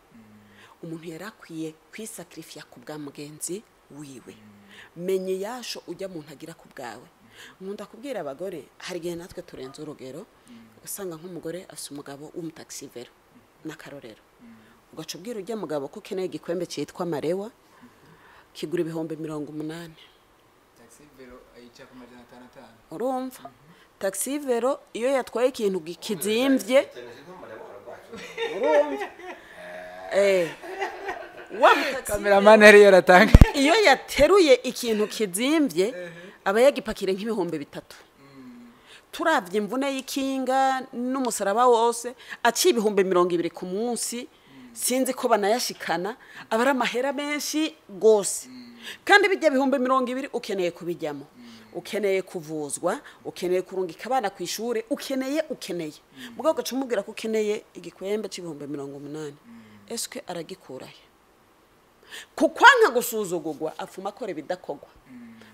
S2: umuntu yarakwiye kwisakirifiya ku bwa mugenzi wiwe. Menye yasho ujya muntu agira ku bwawe. Nkunda kubwira abagore, hari igihe natwe turenze urugero, ugasanga nk'umugore afite umugabo w'umutaxivero n'akarorero, ugaca ubwira ujya mugabo ko ukeneye igikwembe cyitwa marewa kigura 80,000. Urumva taxi vero iyo yatwaye ikintu kizimvye, urumva wa mutaxi
S3: Cameraman yari yaratanga.
S2: Iyo yateruye ikintu kizimvye aba yagipakire nk'3,000. Turavye imvune y'ikinga n'umusaraba wose, aciye 20,000 ku munsi, sinzi ko banayashikana, aba ari amahera menshi gose. Kandi bijya 20,000 ukeneye kubijyamo, ukeneye kuvuzwa, ukeneye kurungika abana ku ishure, ukeneye mugabo ugaca umubwira ko ukeneye igikwembe c'80,000, eske aragikurahe? Kukwanka gusuzugurwa, afuma akora ibidakogwa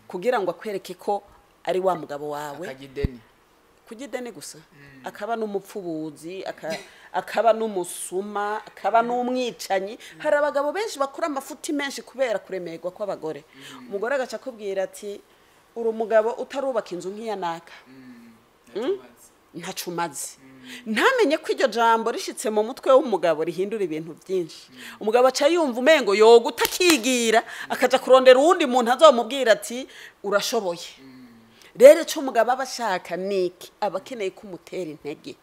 S2: kugira ngo akwereke ko ari wa mugabo wawe.
S3: Akagideni.
S2: Kujya ideni gusa, akaba n'umupfubuzi, akaba n'umusuma, akaba n'umwicanyi. Hari abagabo benshi bakora amafuti menshi kubera kuremerwa kw'abagore. Umugore agaca akubwira ati: "Uri umugabo utarubaka inzu nk'iya naka, ntaco umaze." Ntamenye ko iryo jambo rishitse mu mutwe w'umugabo rihindura ibintu byinshi. Umugabo aca yumva umengo yoguta, akigira akaja kurondera uwundi muntu azomubwira ati: "Urashoboye." Rero icyo umugabo aba ashaka ni iki? Aba akeneye ko umutera intege.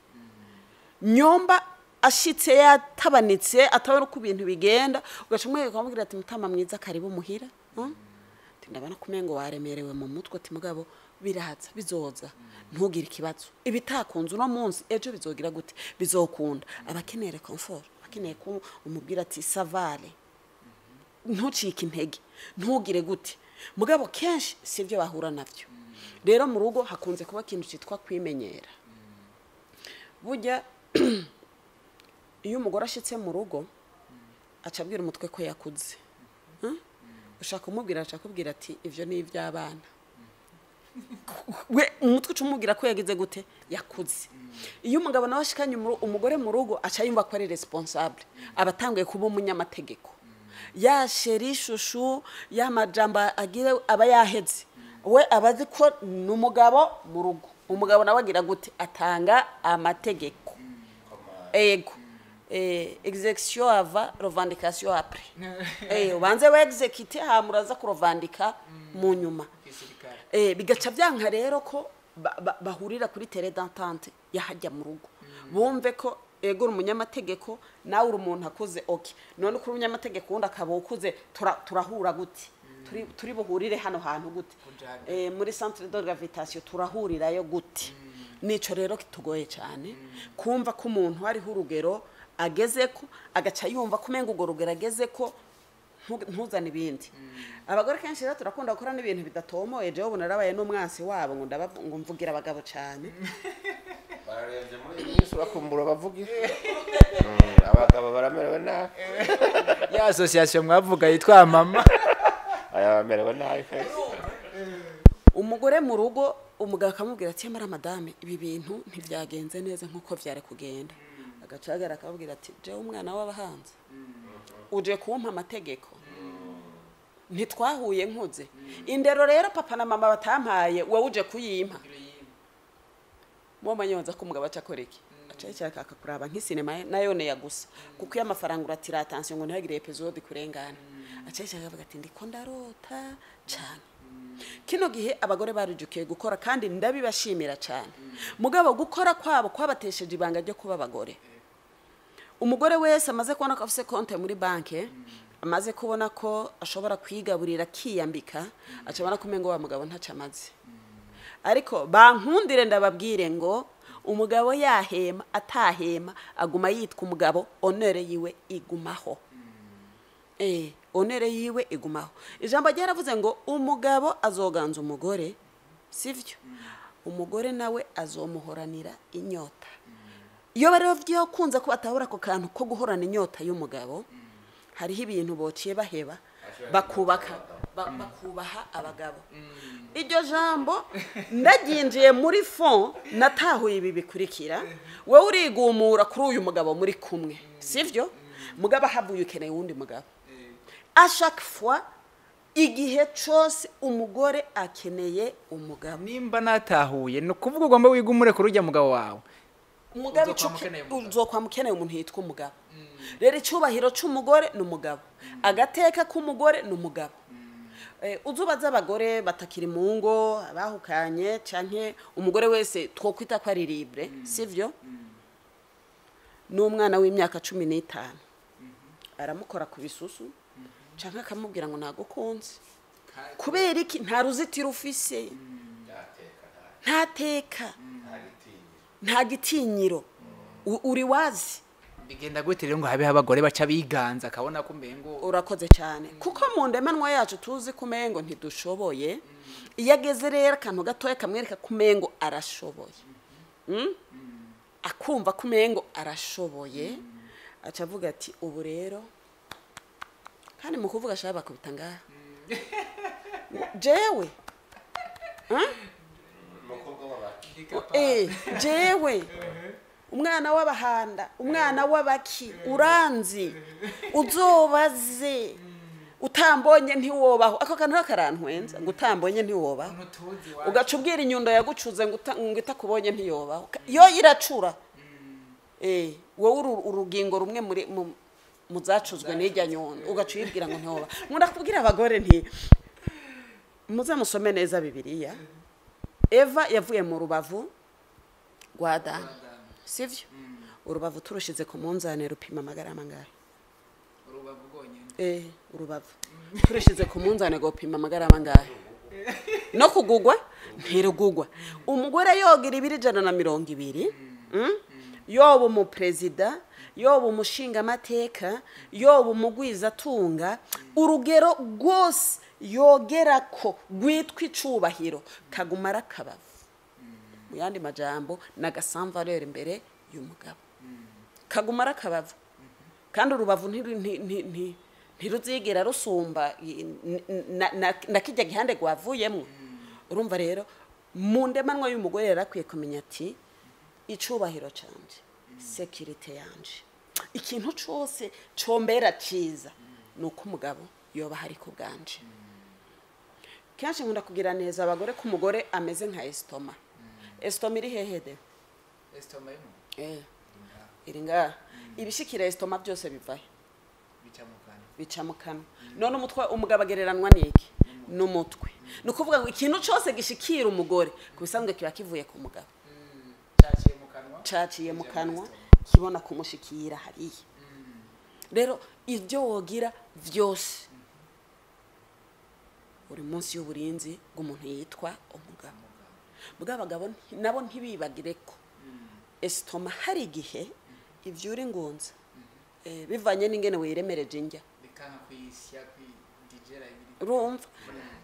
S2: Nyomba ashitse yatabanitse, atabona uko ibintu bigenda, ugaca umwereka, ukamubwira ati: "Mutama mwiza, karibu muhira, Ati: "Ndabona ko umengo waremerewe mu mutwe." Ati: "Mugabo biraza, bizoza, ntugire ikibazo. Ibitakunze uno munsi, ejo bizogira gute? Bizokunda." Aba akeneye réconfort, aba akeneye ko umubwira ati: "Ça va aller, ntucike intege, ntugire gute." Mugabo kenshi si byo bahura nabyo. Rero mu rugo hakunze kuba ikintu cyitwa kwimenyera. Burya iyo umugore ashitse mu rugo, aca abwira umutwe ko yakuze. Ushaka kumubwira, aca akubwira ati: "Ibyo ni iby'abana." We umutwe uca umubwira ko yagize gute? Yakuze. Iyo umugabo nawe ashikanye umugore mu rugo, aca yumva ko ari responsable, aba atanguye kuba umunyamategeko. Ya chéri, chouchou, ya majambo agira aba yaheze. We aba azi ko ni umugabo mu rugo. Umugabo nawe agira gute? Atanga amategeko. Ego, exécution avant, revendication après. Ubanze we exécute, hama uraza kurevandika mu nyuma. Bigaca byanka rero ko bahurira kuri terrain d'entente yahajya mu rugo, bumve ko ego, uri umunyamategeko, nawe uri umuntu akuze. Okay, none ukuri umunyamategeko, wundi akaba ukuze, turahura gute? Turi buhurire hano hantu gute? Muri centre de gravitation turahurirayo gute? Nico rero kitugoye cyane, kumva ko umuntu hariho urugero ageze ko agaca yumva ko umenga urwo rugero ageze ko ntuzane ibindi. Abagore kenshi rero turakunda gukora n'ibintu bidatomoye. Jewe ubu narabaye n'umwansi wabo, ngo ngo mvugira abagabo cyane.
S1: Bararembye muri iyi minsi, urakumbura bavuga abagabo baramerewe nabi.
S3: Ya association mwavuga yitwa mama.
S1: Aya, bamerewe nabi kwese.
S2: Umugore mu rugo, umugabo akamubwira ati: "Yamara madame, ibi bintu ntibyagenze neza nk'uko byari kugenda." Agacagara akababwira ati: "Jewe umwana w'abahanzi uje kumpa amategeko? Ntitwahuye nkuze? Indero rero papa na mama batampaye, wowe uje kuyimpa?" Muwo manyonza ko umugabo aca akora iki? Aca yicara akakuraba nk'isinema nayone ya gusa, kuko iyo amafaranga uratira attention ngo ntihagire épisode kurengana. Aca yicara akavuga ati: "Ndiko ndarota cyane." Kino gihe abagore barijukiye gukora, kandi ndabibashimira cyane. Mugabo gukora kwabo kwabatesheje ibanga ryo kuba abagore. Umugore wese amaze kubona ko afise konte muri banki, amaze kubona ko ashobora kwigaburira, akiyambika, aca abona ko umengo wa mugabo ntaco amaze. Ariko bankundire ndababwire ngo umugabo yahema atahema, aguma yitwa umugabo, honneur yiwe igumaho. Honneur yiwe igumaho. Ijambo ryaravuze ngo umugabo azoganza umugore, sivyo? Umugore nawe azomuhoranira inyota. Iyo rero byakunze ko batahura ako kantu ko guhorana inyota y'umugabo, hariho ibintu bociye baheba, bakubaka bakubaha abagabo. Iryo jambo ndaryinjiye muri fond, natahuye ibi bikurikira: wowe urigumura kuri uyu mugabo muri kumwe, sivyo? Mugabo ahavuye, ukeneye uwundi mugabo. À chaque fois, igihe cose, umugore akeneye umugabo.
S3: Nimba natahuye, ni ukuvuga ugomba wigumure kuri ujya mugabo wawe.
S2: Umugabo.
S3: Uzokwama ukeneye umugabo.
S2: Uzokwama ukeneye umuntu yitwa umugabo. Rero icyubahiro cy'umugore ni umugabo, agateka k'umugore ni umugabo. Uzubaza abagore batakiri mu ngo, abahukanye, canke umugore wese twokwita ko ari libre, sivyo? N'umwana w'imyaka 15 aramukora ku bisusu canke akamubwira ngo nagukunze. Kubera iki? Nta ruzitiro ufise, ntateka. Nta gitinyiro. Uri wazi.
S3: Bigenda gute rero ngo habe abagore baca biganza akabona ko mbengo?
S2: Urakoze cyane, kuko mu ndemanwa yacu tuzi ko umengo ntidushoboye. Iyo ageze rero akantu gatoya kamwereka ko umengo arashoboye, Akumva ko umengo arashoboye, aca avuga ati ubu rero. Kandi mu kuvuga ashaka bakubita ngaha ngo, jewe jewe umwana w'abahanda, umwana w'abaki, uranzi, uzobaze, utambonye ntiwobaho. Ako kantu karantwenza, ngo utambonye ntiwobaho. Ugaca ubwira inyundo yagucuze ngo ngo itakubonye ntiyobaho. Yo iracura. Wowe urugingo rumwe muri mu zacuzwe n'ijya nyundo, ugaca uyibwira ngo ntiwobaho. Nkunda kubwira abagore nti muze musome neza Bibiliya. Eva yavuye mu rubavu rwa Adamu, sivyo? Urubavu turushize ku munzane rupima amagarama angahe?
S3: Urubavu rwonyene?
S2: Urubavu turushize ku munzane gopima amagarama angahe? No kugugwa ntirugugwa. Umugore yogira ibiro 120, Yoba umuperezida, yoba umushingamateka, yoba umugwizatunga, urugero rwose yogera ko rwitwa icubahiro kaguma ari akabavu. Mu yandi majambo, n'agasamvarere imbere y'umugabo kaguma ari akabavu. Kandi urubavu ntiruzigera rusumba na kijya gihande rwavuyemwo. Urumva rero mu ndemanwa y'umugore yari akwiye kumenya ati icubahiro canje, sekirite yanje, ikintu cose combera ciza ni uko umugabo yoba hari ku bwanje. Kenshi nkunda kugira neza abagore ko umugore ameze nka estomac. Estomac iri hehe de?
S3: Estomac y'umuntu?
S2: Iri ngaha. Ibishikira estomac byose bivahe?
S3: Bica mu kanwa.
S2: Bica mu kanwa. None umutwe, umugabo agereranwa n'iki? N'umutwe. Ni ukuvuga ngo ikintu cose gishikira umugore ku bisanzwe kiba kivuye ku mugabo.
S3: Caciye mu kanwa.
S2: Caciye mu kanwa, kibona kumushikira hariya. Rero ibyo wogira vyose uri munsi y'uburinzi bw'umuntu yitwa umugabo. Bw'abagabo nabo ntibibagire ko estomac hari igihe ivyura ingunza, bivanye n'ingene wiremereje indya.
S3: Bikanka kuyisya, kuyigera ibiri.
S2: Urumva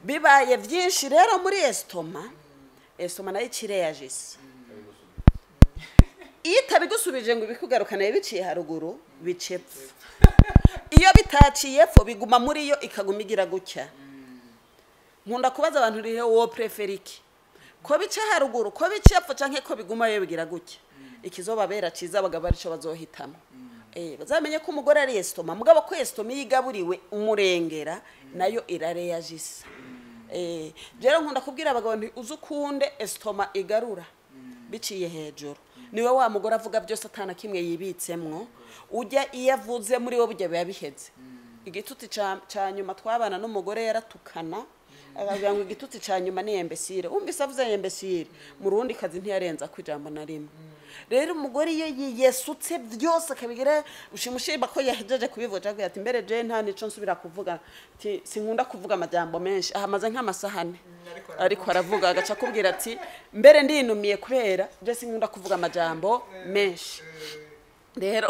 S2: bibaye byinshi rero muri estomac, estomac nayo ikireyagisa. Iyo itabigusubije ngo ibikugarukane biciye haruguru, bice epfo. Iyo bitaciye epfo biguma muri yo, ikaguma igira gutya. Nkunda kubaza abantu rero, wo prefera iki? Ko bica haruguru, ko bica epfo, canke ko biguma yo bigira gutya? Ikizobabera ciza abagabo arico bazohitamo. Bazamenye ko umugore ari estomac, mugabo ko estomac iyo igaburiwe umurengera nayo irareyagisa. Rero nkunda kubwira abagabo nti uze ukunde estomac igarura biciye hejuru. Niwe wa mugore avuga byose atana kimwe yibitsemwo, ujya iyo avuze muri we burya biba biheze. Igitutsi ca nyuma twabana n'umugore yaratukana, akavuga ngo igitutsi ca nyuma ni imbécile. Wumvise avuze imbécile, mu rundi kazi ntiyarenza ku ijambo na rimwe. Rero umugore iyo yesutse byose akabigira, ushimushimba ko yahejeje kubivuga, avuga ati mbere je nta nico nsubira kuvuga, ati sinkunda kuvuga amajambo menshi, ahamaze nk'amasahane ariko aravuga, agaca akubwira ati mbere ndinumiye kubera je sinkunda kuvuga amajambo menshi. Rero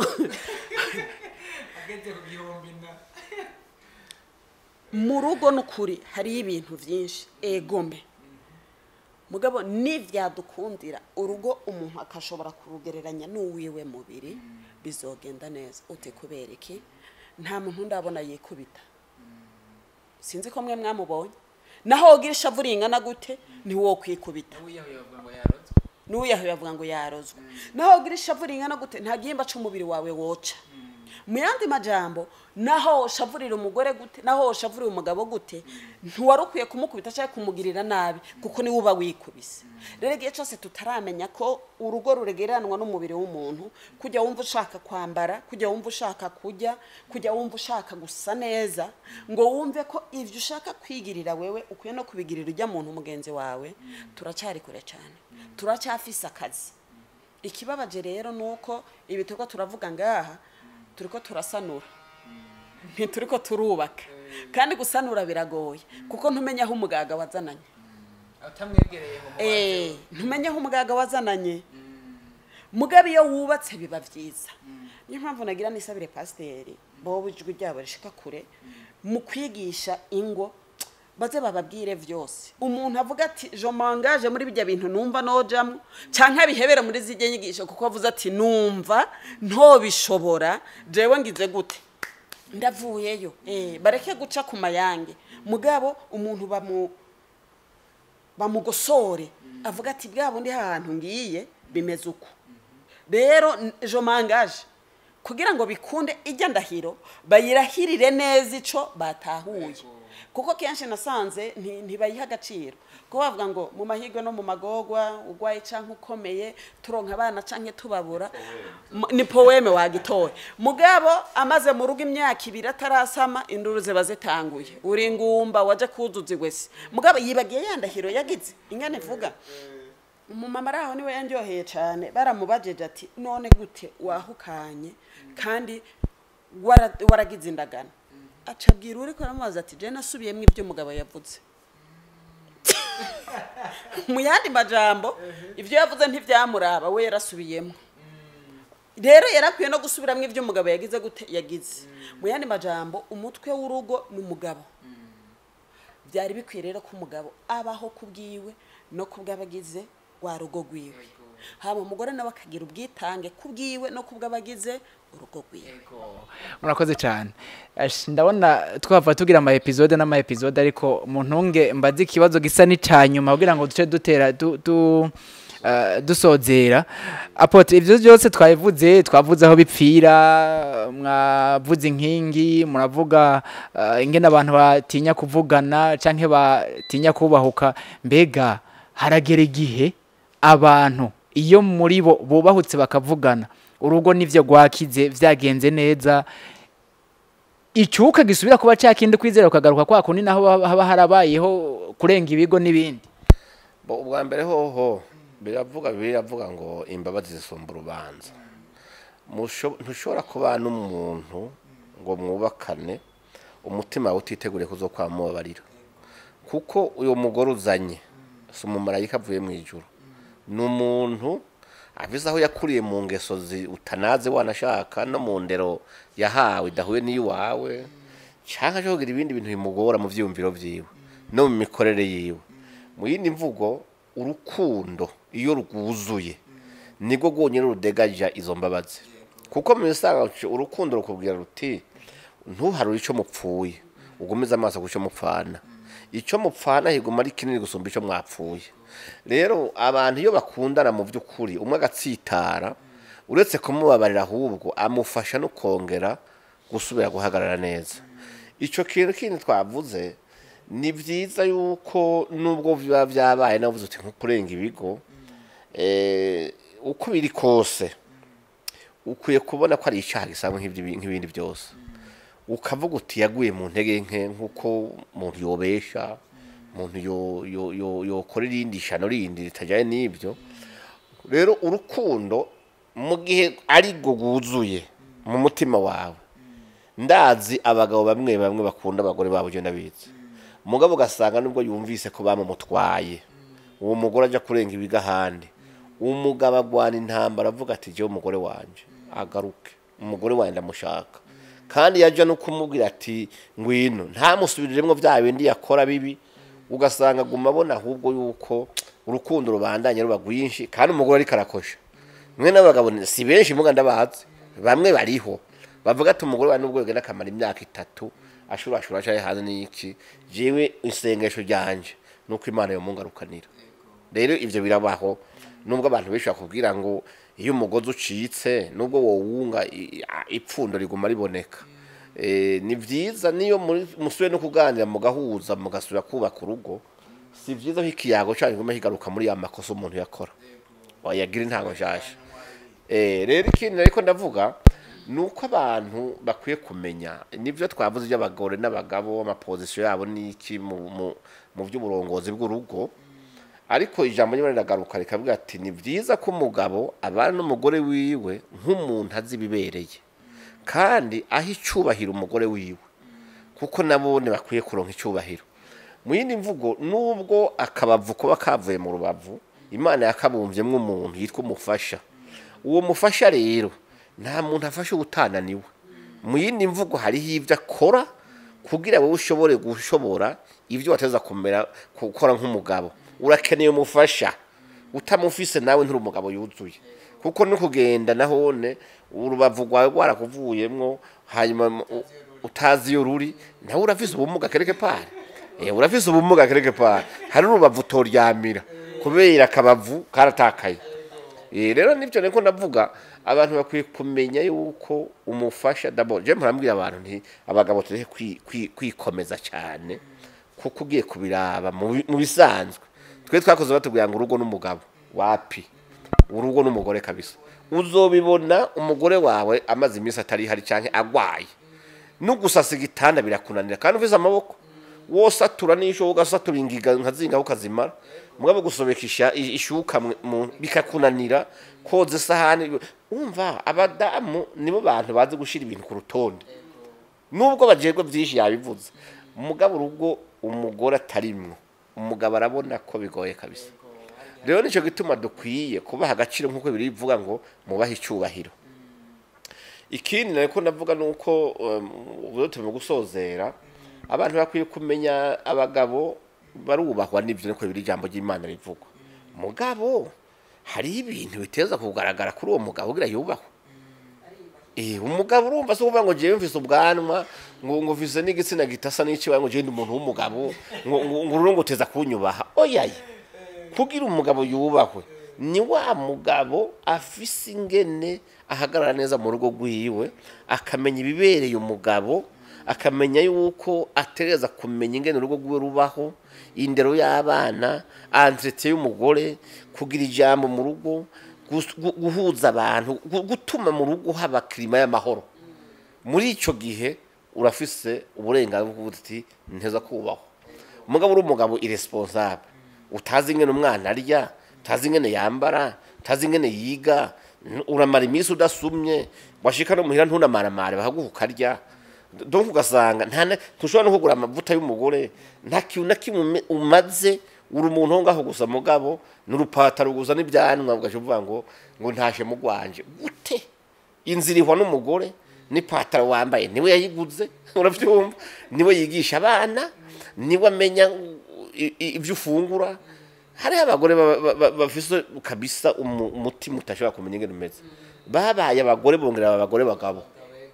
S3: ageze ku gihumbi na
S2: mu rugo n'ukuri hariyo ibintu byinshi egome, mugabo nivyadukundira urugo umuntu akashobora kurugereranya n'uwiwe mubiri, bizogenda neza. Ute kubera iki? Nta muntu ndabona yikubita, sinzi ko mwe mwamubonye. Naho wogira ishavu ringana gute, ntiwokwikubita.
S3: N'uwiyahuye bavuga ngo yarozwe.
S2: N'uwiyahuye bavuga ngo yarozwe. Naho wogira ishavu ringana gute, nta gihimba c'umubiri wawe woca. Mu yandi majambo, naho woshavurira umugore gute, naho woshavurira umugabo gute, ntiwari ukwiye kumukubita cyangwa kumugirira nabi, kuko niwe uba wikubise. Rero igihe cyose tutaramenya ko urugo ruregeranwa n'umubiri w'umuntu, kujya wumva ushaka kwambara, kujya wumva ushaka kurya, kujya wumva ushaka gusa neza, ngo wumve ko ivyo ushaka kwigirira wewe ukwiye no kubigirira ujya muntu mugenzi wawe, turacyari kure cyane, turacyafise akazi. Ikibabaje rero nuko ibi turiko turavuga ngaha, turiko turasanura, ntituriko turubaka. Kandi gusanura biragoye, kuko ntumenya aho umugaga wazananye.
S3: Utamwegereye ngo mubaze.
S2: Ntumenya aho umugaga wazananye. Mugabe iyo wubatse biba vyiza. Niyo mpamvu nagira nisabire pasiteri bobo ijwi ryabo rishika kure mu kwigisha ingo, baze bababwire vyose. Umuntu avuga ati je m'engage muri bijya bintu numva nojamwo, canke abihebera muri zijye nyigisho, kuko avuze ati numva ntobishobora, jewe ngize gute, ndavuyeyo. Bareke guca ku mayange, mugabo umuntu bamugosore avuga ati bwa bundi hantu ngiye bimeze uko, rero je m'engage kugira ngo bikunde. Ijya ndahiro bayirahirire neza ico batahuye, kuko kenshi nasanze ntibayiha agaciro, kuko bavuga ngo mu mahirwe no mu magorwa, urwaye canke ukomeye, turonka abana canke tubabura. Ni poème wagitoye. Mugabo amaze mu rugo imyaka 2 atarasama, induru ziba zitanguye, uri ngumba waje kuzuza igwese. Mugabo yibagiye ya ndahiro yagize. Ingene ivuga, umumama ari aho niwe yanryoheye cyane. Baramubajeje ati none gute wahukanye kandi waragize indagano? Acabwira uriko aramubaza ati je nasubiyemwo ibyo umugabo yavuze. Mu yandi majambo, ibyo yavuze ntibyamuraba, we yarasubiyemo. Rero yarakwiye no gusubiramwo ibyo umugabo yagize gute, yagize. Mu yandi majambo, umutwe w'urugo ni umugabo. Byari bikwiye rero ko umugabo abaho ku bwiwe no ku bw'abagize rwa rugo rwiwe, haba umugore nawe akagira ubwitange ku bwiwe no ku bw'abagize urugo rwiwe.
S3: Murakoze cyane. Ash, ndabona twava tugira ama épisode n'ama épisode, ariko mu ntunge mbaze ikibazo gisa n'icanyuma kugira ngo duce dutera dusozera. Apôtre, ivyo byose twabivuze, twavuze aho bipfira, mwavuze inkingi, muravuga ingene abantu batinya kuvugana canke batinya kubahuka. Mbega haragera igihe abantu iyo muri bo bubahutse bakavugana, urugo nivyo rwakize, vyagenze neza, icuka gisubira kuba ca kindi, kwizera ukagaruka kwa kundi, naho haba harabayeho kurenga ibigo n'ibindi?
S1: Bo, ubwa mbere hoho biravuga ngo imbabazi zisumba urubanza. Ntushobora kubana n'umuntu ngo mwubakane umutima wawe utiteguriye kuzokwamubabarira, kuko uyu mugore uzanye si umumarayika avuye mu ijuru, ni umuntu afise aho yakuriye mu ngeso utanaze wanashaka, no mu ndero yahawe idahuye n'iyiwawe, canke aje kugira ibindi bintu bimugora mu vyiyumviro vyiwe no mu mikorere yiwe. Mu yindi mvugo, urukundo iyo rwuzuye nibwo rwonyine rudegaja izo mbabazi, kuko mu bisanzwe urukundo rukubwira ruti ntuharure ico mupfuye, ugumize amaso ku cyo mupfana. Icyo mupfana higuma ari kinini gusumba icyo mwapfuye. Rero abantu iyo bakundana mu by'ukuri, umwe agatsitara, uretse kumubabarira ahubwo amufasha no kongera gusubira guhagarara neza. Icyo kintu kindi twavuze, ni byiza yuko nubwo biba byabaye, navuze uti nko kurenga ibigo, uko biri kose ukwiye kubona ko ari icyaha gisanzwe nk'ibindi byose, ukavuga uti yaguye mu ntege nke, nk'uko umuntu yobesha, umuntu yokora irindi shano rindi ritajyanye n'ibyo. Rero urukundo mu gihe ari rwo rwuzuye mu mutima wawe, ndazi abagabo bamwe bamwe bakunda abagore babo, ugenda ndabizi, umugabo ugasanga nubwo yumvise ko bamumutwaye, uwo mugore ajya kurenga ibigo ahandi, umugabo agwana intambara avuga ati jyewe umugore wanje agaruke, umugore wanjye ndamushaka. Kandi yajya no kumubwira ati ngwino, ntamusubiriremo bya bindi yakora bibi, ugasanga aguma abona ahubwo yuko urukundo rubandanya ruba rwinshi kandi umugore ariko arakosha. Mwe n'abagabo si benshi muga ndabazi, bamwe bariho bavuga ati umugore wa nubwo yogenda akamara imyaka 3 ashurashura acaye hanze n'iki, jewe isengesho ryanje nuko Imana yomungarukanira. Rero ivyo birabaho, nubwo abantu benshi bakubwira ngo iyo umugozi ucitse nubwo wowunga ipfundo riguma riboneka. Ni vyiza niyo musubiye no kuganira mugahuza mugasubira kubaka urugo, si vyiza ko ikiyago canyu kigume kigaruka muri ya makosa umuntu yakora, wayagira intango nshasha. Rero ikindi ariko ndavuga nuko abantu bakwiye kumenya nivyo twavuze by'abagore n'abagabo, ama position yabo n'iki mu by'uburongozi bw'urugo. Ariko ijambo ry'Imana riragaruka rikavuga ati ni vyiza ko umugabo abana n'umugore wiwe nk'umuntu azi ibibereye, kandi aho icubahiro umugore wiwe, kuko nabone bakwiye kuronka icubahiro. Mu yindi mvugo, nubwo akabavu kuba kavuye mu rubavu, Imana yakabumvyemwo umuntu yitwa umufasha. Uwo mufasha rero nta muntu afasha ubutananiwe. Mu yindi mvugo, hariho ibyo akora kugira wowe ushobore gushobora ibyo wateza kumera gukora nk'umugabo. Urakeneye umufasha, utamufise nawe nturi umugabo yuzuye, kuko no kugenda nahone urubavu rwawe rwarakuvuyemwo, hanyuma utazi iyo ruri, nawe urafise ubumuga quelque part. Urafise ubumuga quelque part, hari urubavu utoryamira kubera akabavu karatakaye. Rero nibyo niko ndavuga, abantu bakwiye kumenya yuko umufasha d'abord. Je murambwira abantu nti abagabo tureke kwikomeza cyane, kuko ugiye kubiraba mu bisanzwe twe twakoze batubwira ngo urugo n'umugabo, wapi, urugo n'umugore kabisa. Uzobibona umugore wawe amaze iminsi atari hari canke agwaye, no gusasa igitanda birakunanira kandi ufise amaboko, wosatura n'isho ugasatura ingiga nkazinga ukazimara, mugabo gusobekisha ishuka bikakunanira, koza isahani. Umva, abadamu nibo bantu bazi gushira ibintu ku rutonde, nubwo bajerwe byinshi yabivuze. Mugabo urugo umugore atarimwo, umugabo arabona ko bigoye kabisa. Rero nicyo gituma dukwiye kubaha agaciro, nk'uko biri bivuga ngo mubahe icyubahiro. Ikindi nariko ndavuga nuko ubu turimo gusozera, abantu bakwiye kumenya abagabo barubahwa, n'ibyo niko biri ijambo ry'Imana rivugwa. Mugabo hariho ibintu biteza kugaragara kuri uwo mugabo kugira yubahwe. Umugabo urumva se uvuga ngo jewe mfise ubwanwa, ngo mfise n'igitsina gitasa n'iciwaye, ngo jewe ndi umuntu w'umugabo, ngo rero ngo uteza kunyubaha. Oyaye, kugira umugabo yubahwe ni wa mugabo afise ingene ahagarara neza mu rugo rwiwe, akamenya ibibereye umugabo, akamenya yuko ategereza kumenya ingene urugo rwiwe rubaho, indero y'abana, entretien y'umugore, kugira ijambo mu rugo, guhuza abantu, gutuma mu rugo haba climat y'amahoro. Muri ico gihe urafise uburenganzira bwo kuvuga uti nteza kubahwa. Umugabo uri umugabo irresponsable, utazi ingene umwana arya, utazi ingene yambara, utazi ingene yiga, uramara iminsi udasumye, washika no muhira ntunamaramare bahaguha ukarya, donc ugasanga ntushobora no kugura amavuta y'umugore, nta kintu na kimwe umaze, uri umuntu wo ngaho gusa, mugabo n'urupataro gusa n'ibyanwa, ugaca uvuga ngo ntashe mu rwanje gute? Inzira ihwa n'umugore, n'ipataro wambaye niwe yayiguze, uravyumva, niwe yigisha abana, niwe amenya ibyo ufungura. Hariho abagore bafise kabisa umutima utashobora kumenya ingene umeze, babaye abagore bongera baba abagore bagabo,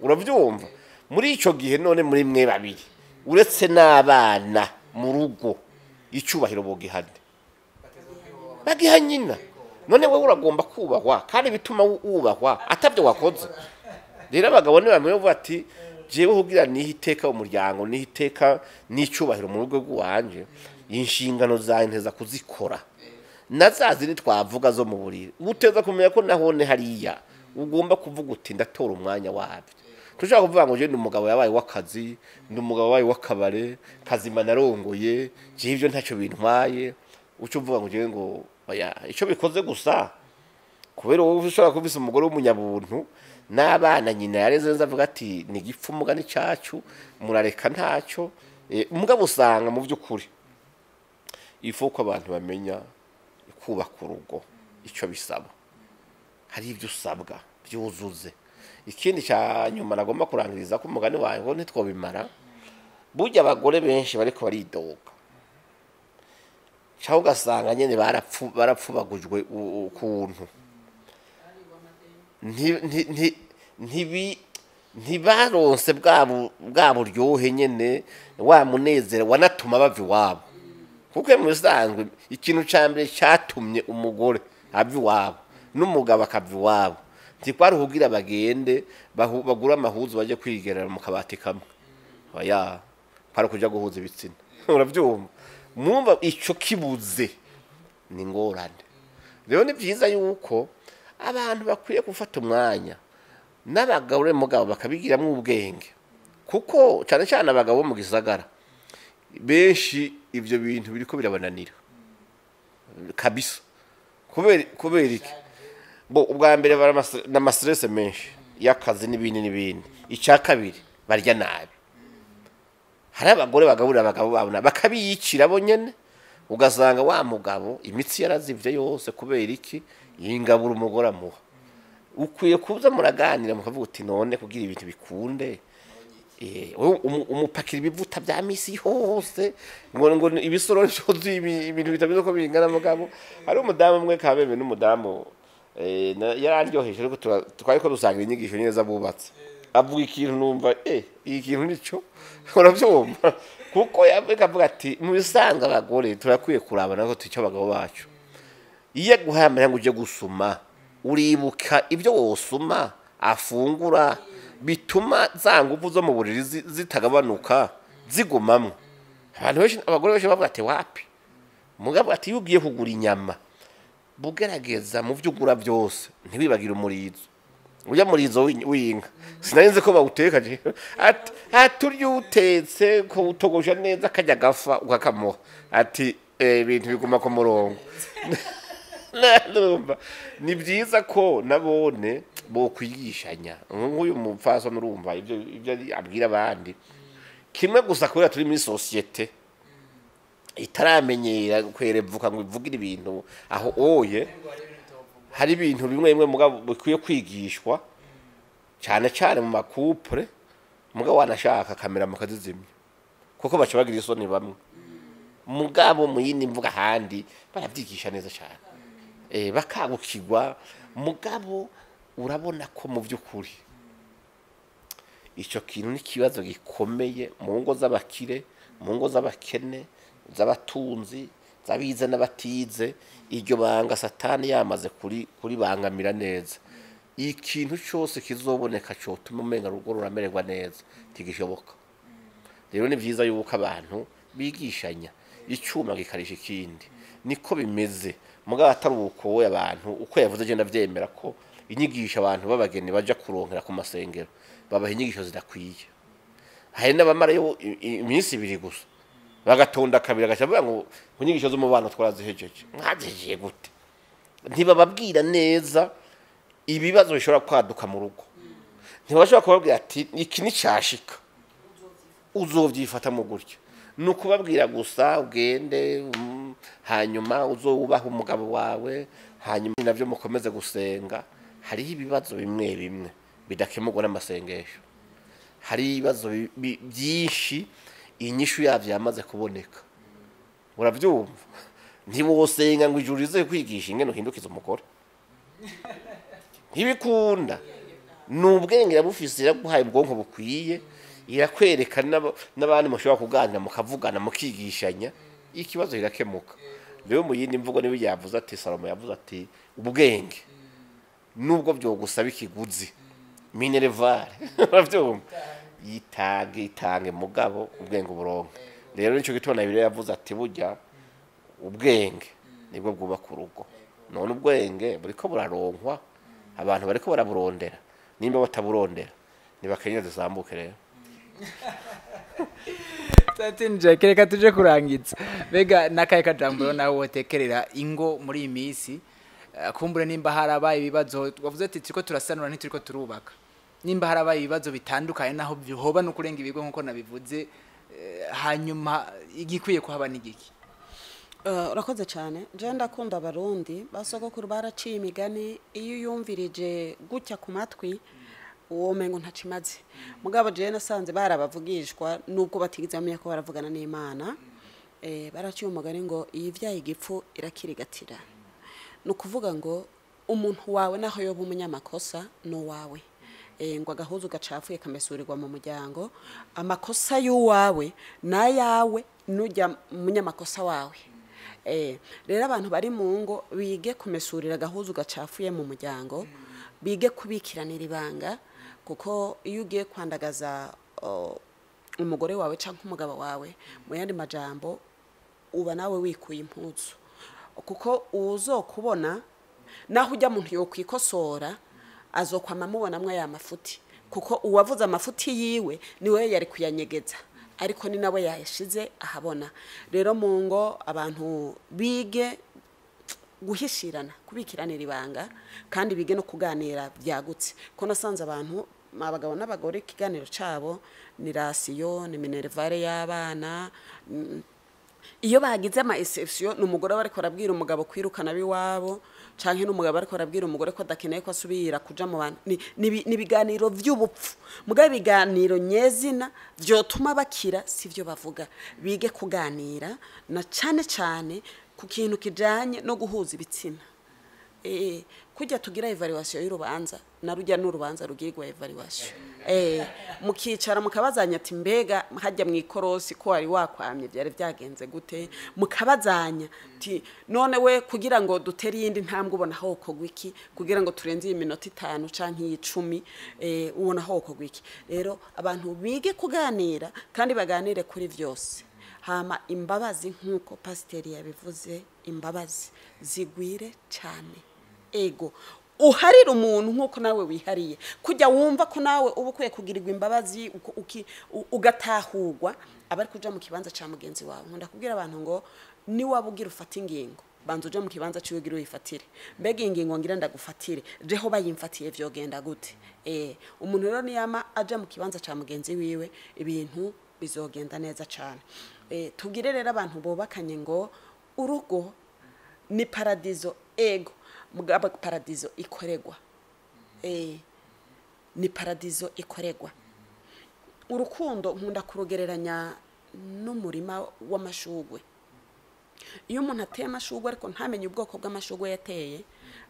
S1: uravyumva. Muri ico gihe none muri mwe babiri, uretse n'abana mu rugo, icubahiro bogihane bagiha nyina. None wowe uragomba kubahwa kandi bituma wubahwa atabyo wakoze. Rero abagabo ni bamwe bavuga ati jewe kugira nihe iteka umuryango, nihe iteka n'icubahiro mu rugo rw'iwanje, inshingano zawe nteza kuzikora, na za zindi twavuga zo mu buriri. Uteza kumenya ko nahone hariya ugomba kuvuga uti ndatora umwanya wabyo. Tushaka kuvuga ngo je ndi umugabo yabaye w'akazi, ndi umugabo wabaye w'akabare kazima, narongoye, je ivyo ntacyo bintwaye. Uca uvuga ngo jewe ngo oya, ico bikoze gusa kubera wowe ushobora kubisa umugore w'umunyabuntu n'abana nyina yareze neza, avuga ati ni igipfu mugani cyacu, murareka ntacyo. Mugabo usanga mu by'ukuri ifu ko abantu bamenya kubaka urugo icyo bisaba, hari ibyo usabwa byuzuze. Ikindi cya nyuma nagomba kurangiriza ko umugani wawe ngo ntitwobimara, burya abagore benshi bariko baridoga, cyangwa ugasanga nyene barapfubagujwe ukuntu ntibaronse bwa buryohe nyene, wa munezero wanatuma bava iwabo. Kuko mu bisanzwe ikintu ca mbere catumye umugore ava iwabo n'umugabo akava iwabo ntikwari kugira bagende bagure amahuzu baje kwigerera mu kabati kamwe, oya, kwari kuja guhuza ibitsina, uravyumva. Mwumva ico kibuze ni ingorane. Rero ni byiza yuko abantu bakwiye gufata umwanya n'abagabo rero mugabo bakabigiramwo ubwenge, kuko cyane cyane abagabo bo mu gisagara benshi ivyo bintu biriko birabananira kabisa. Kubera iki? Bo ubwa mbere n'ama stress menshi y'akazi n'ibindi n'ibindi. Icya kabiri, barya nabi. Hari abagore bagaburira abagabo babo nabi, bakabiyicira bo nyene, ugasanga wa mugabo imitsi yarazivye yose. Kubera iki? Yingabura umugore amuha. Ukwiye kuza muraganira mukavuga uti none kugira ibintu bikunde, wewe umupakira ibivuta bya misi hose ngo ibisorori byuzuye ibintu bitameze uko bingana. Mugabo hari umudamu umwe kabebe n'umudamu yararyoheje, ariko twari ko dusangira inyigisho nyine z'abubatse, avuga ikintu numva iki kintu nico, urabyumva, kuko yavuga avuga ati mu bisanzwe abagore turakwiye kurabana ko tucyo abagabo bacu iyo aguhaye ngo ujye gusuma, uribuka ibyo wosuma afungura bituma za nguvu zo mu buriri zitagabanuka zigumamwo. Abantu benshi, abagore benshi bavuga ati wapi. Mugabo ati iyo ugiye kugura inyama, bugerageza mu byo ugura byose ntiwibagire umurizo, ujya murizo w'inka. Sinari nzi ko bawuteka je. Ati urya utetse ko utogosha neza akajya gafa ukakamuha, ati ibintu biguma ku murongo. Ndumva ni byiza ko nabone bokwigishanya nk'uyu mupfasoni, urumva ibyo abwira abandi kimwe gusa, kubera turi muri société itaramenyera kwerevuka ngo ivugire ibintu aho oye. Hari ibintu bimwe bimwe mugabo bikwiye kwigishwa cyane cyane mu ma couples, mugabo wanashaka kamera mukazizimya kuko baca bagira isoni bamwe. Mugabo mu yindi mvuga ahandi barabyigisha neza cyane, bakagukirwa. Mugabo urabona ko mu by'ukuri icyo kintu ni ikibazo gikomeye mu ngo z'abakire, mu ngo z'abakene, z'abatunzi, z'abize n'abatize. Iryo banga Satani yamaze kuri kuribangamira neza. Ikintu cyose kizoboneka cyotuma umenga urugo ruramererwa neza ntigishoboka. Rero ni byiza yuko abantu bigishanya, icyuma gikarisha ikindi, niko bimeze. Mugabo atari uko we abantu uko yavuze agenda avyemera ko inyigisho abantu b'abageni baja kuronkera ku masengero babaha inyigisho zidakwiye. Hari n'abamarayo iminsi 2 gusa bagatonda kabiri, agaca avuga ngo inyigisho z'umubano twarazihejeje. Mwazihejeje gute? Ntibababwira neza ibibazo bishobora kwaduka mu rugo, ntibashobora kubabwira ati iki ni cyashika uzovyifata mu gutya. Ni ukubabwira gusa ugende, hanyuma uzowubaha umugabo wawe, hanyuma navyo mukomeze gusenga. Hariho ibibazo bimwe bimwe bidakemurwa n'amasengesho, hari ibibazo byinshi inyishu yavyo yamaze kuboneka, uravyumva. Ntiwosenga ngo ijuru rize kwigisha ingene uhindukiza umugore, ntibikunda. Ni ubwenge irabufise, iraguhaye ubwonko bukwiye, irakwereka n'abandi mushobora kuganira mukavugana mukigishanya, ikibazo kirakemuka. Rero mu yindi mvugo niwe yavuze ati Salomo yavuze ati ubwenge nubwo byogusaba ikiguzi minerval, uravyumva, yitange itange mugabo ubwenge uburonke. Rero nico gituma na Bibiliya yavuze ati burya ubwenge nibwo bwubaka urugo. None ubwenge buriko buraronkwa, abantu bariko baraburondera, nimba bataburondera nibakenyera dusambuke rero.
S3: Tantine Jack, reka tuje kurangiza. Mbega nakaye kajambo nawe wotekerera ingo muri iyi minsi, kumbure nimba harabaye ibibazo wavuze ati turiko turasanura ntituriko turubaka, nimba harabaye ibibazo bitandukanye naho bihoba no kurenga ibigo nkuko nabivuze, hanyuma igikwiye kuhaba n'igiki?
S2: Urakoze cyane. Je ndakunda abarundi basogokuru baraciye imigani, iyo uyumvirije gutya ku matwi uwo mengo ntacimaze. Mugabo je nasanze barabavugishwa nubwo batigeze bamenya ko baravugana n'Imana. Baraciye umugani ngo iyivyaye igipfu irakirigatira. Ni ukuvuga ngo umuntu wawe naho yoba umunyamakosa ni uwawe. Ngo agahuzu gacafuye kamesurirwa mu muryango, amakosa y'uwawe n'ayawe nujya munyamakosa wawe. Rero abantu bari mu ngo bige kumesurira agahuzu gacafuye mu muryango, bige kubikiranira ibanga, kuko iyo ugiye kwandagaza umugore wawe canke umugabo wawe, mu yandi majambo uba nawe wikuye impuzu, kuko uzokubona naho ujya muntu yokwikosora azokwama mubonamwe ya mafuti, kuko uwavuze amafuti yiwe niwe yari kuyanyegeza, ariko ni nawe yayashize ahabona. Rero mu ngo abantu bige guhishirana, kubikiranira ibanga, kandi bige no kuganira byagutse. Ko nasanze abantu abagabo n'abagore ikiganiro cabo ni rasiyo, ni minervare y'abana, Iyo bagize ama exception, ni umugore aba ariko arabwira umugabo kwirukana ab'iwabo, canke n'umugabo ariko arabwira umugore ko adakeneye ko asubira kuja mu bantu. Ni ibiganiro vy'ubupfu, mugabo ibiganiro nyezina vyotuma bakira sivyo bavuga. Bige kuganira, na cane cane ku kintu kijanye no guhuza ibitsina. Kujya tugira evaluation y'urubanza, na rujya n'urubanza rugirwa evaluation, mukicara mukabazanya ati: "Mbega hajya mu ikorosi ko wari wakwamye, byari byagenze gute?" Mukabazanya ati: "None we, kugira ngo dutere iyindi ntambwe, ubona aho kogwa iki? Kugira ngo turenze iyi minota 5 canke iyi 10, ubona aho kogwa iki?" Rero abantu bige kuganira, kandi baganire kuri vyose. Hama imbabazi, nk'uko pasiteri yabivuze, imbabazi zigwire cyane. Ego, uharire umuntu nk'uko nawe wihariye, kujya wumva ko nawe uba ukwiye kugirirwa imbabazi, ugatahurwa, aba ari kuja mu kibanza cya mugenzi wawe. Nkunda kubwira abantu ngo niwaba ugira ufate ingingo, banza uje mu kibanza ciwe ugira uyifatire. Mbega iyi ngingo ngira ndagufatire, jeho bayimfatiye vyogenda gute? Umuntu rero niyama aja mu kibanza ca mugenzi wiwe, ibintu bizogenda neza cane. Tubwire rero abantu bubakanye ngo urugo ni paradizo. Ego, mugabo paradizo ikoregwa, ni paradizo ikoregwa. Urukundo nkunda kurugereranya n'umurima w'amashugwe. Iyo umuntu ateye amashugwe ariko ntamenye ubwoko bw'amashugwe yateye,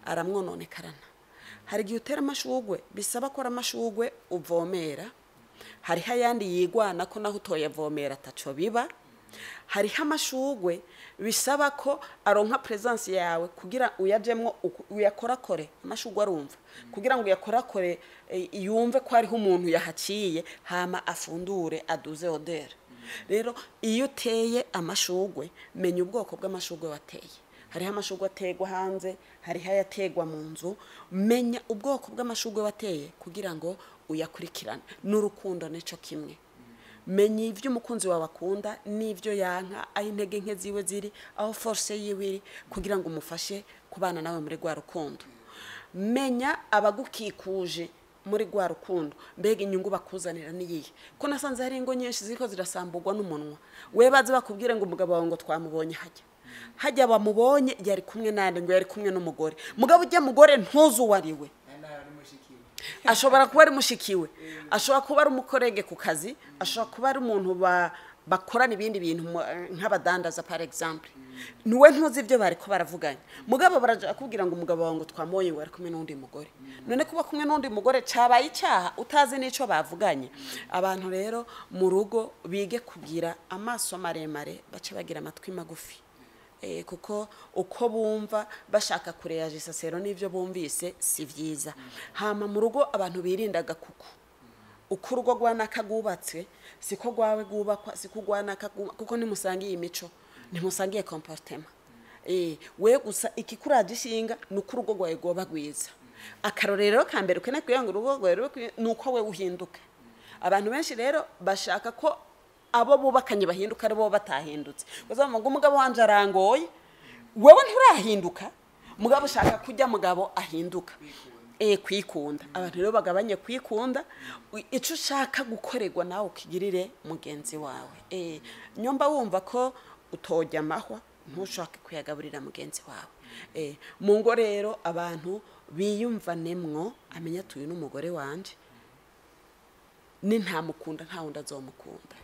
S2: aramwononekarana. Hari igihe utera amashugwe bisaba ko ari amashugwe uvomera, hariho ayandi yigwana ko naho utoyavomera ataco biba, hariho amashugwe bisaba ko aronka presence yawe kugira uyajemwo, uyakorakore. Amashugwe arumva, kugira ngo uyakorakore, yumve ko hariho umuntu yahaciye, hama afundure, aduze odeur. Rero iyo uteye amashugwe, menya ubwoko bw'amashugwe wateye. Hariho amashugwe ategwa hanze, hariho ayategwa mu nzu. Menya ubwoko bw'amashugwe wateye kugira ngo uyakurikirane. N'urukundo nico kimwe: menya ibyo umukunzi wawe akunda n'ibyo yanka, aho intege nke ziwe ziri, aho force yiwe iri, kugira ngo umufashe kubana nawe muri rwa rukundo. Menya abagukikuje muri rwa rukundo, mbega inyungu bakuzanira niyihe? Ko nasanze hari ingo nyinshi ziriko zirasamburwa n'umunwa. We baze bakubwire ngo umugabo wawe ngo twamubonye hajya hajya, bamubonye yari kumwe nande? Ngo yari kumwe n'umugore. Mugabo ujya mugore ntuzi uwo ari we. Ashobora kuba ari mushikiwe, ashobora kuba ari umu collègue ku kazi, ashobora kuba ari umuntu bakorana ibindi bintu, nk'abadandaza par exemple. Niwe ntuzi ibyo bariko baravuganye, mugabo baraja akubwira ngo umugabo wawe ngo twamubonye ngo ari kumwe n'undi mugore. None kuba kumwe n'undi mugore cabaye icyaha, utazi n'ico bavuganye? Abantu rero mu rugo bige kugira amaso maremare, bace bagira amatwi magufi, kuko uko bumva bashaka kureyajisa sero n'ibyo bumvise si byiza. Hama mu rugo abantu birindaga, kuko uko urugo rwa naka rwubatswe siko rwawe rwubakwa, siko urwa naka rwubakwa, kuko ntimusangiye imico, ntimusangiye comportement. We gusa ikikuraje ishinga ni uko urugo rwawe rwoba rwiza. Akarorero ka mbere ukeneye kugira ngo urugo rwawe rube rwiza ni uko we uhinduka. Abantu benshi rero bashaka ko abo bubakanye bahinduka ari bo batahindutse. Uzavuga ngo umugabo wanje arangoye, wewe nturahinduka, mugabo ushaka kujya mugabo ahinduka. Kwikunda, abantu rero bagabanye kwikunda. Ico ushaka gukorerwa nawe ukigirire mugenzi wawe. Nyomba wumva ko utojya amahwa, ntushake kuyagaburira mugenzi wawe. Mu ngo rero abantu biyumvanemwo, amenya ati uyu n'umugore wanje, nintamukunda nta wundi azomukunda,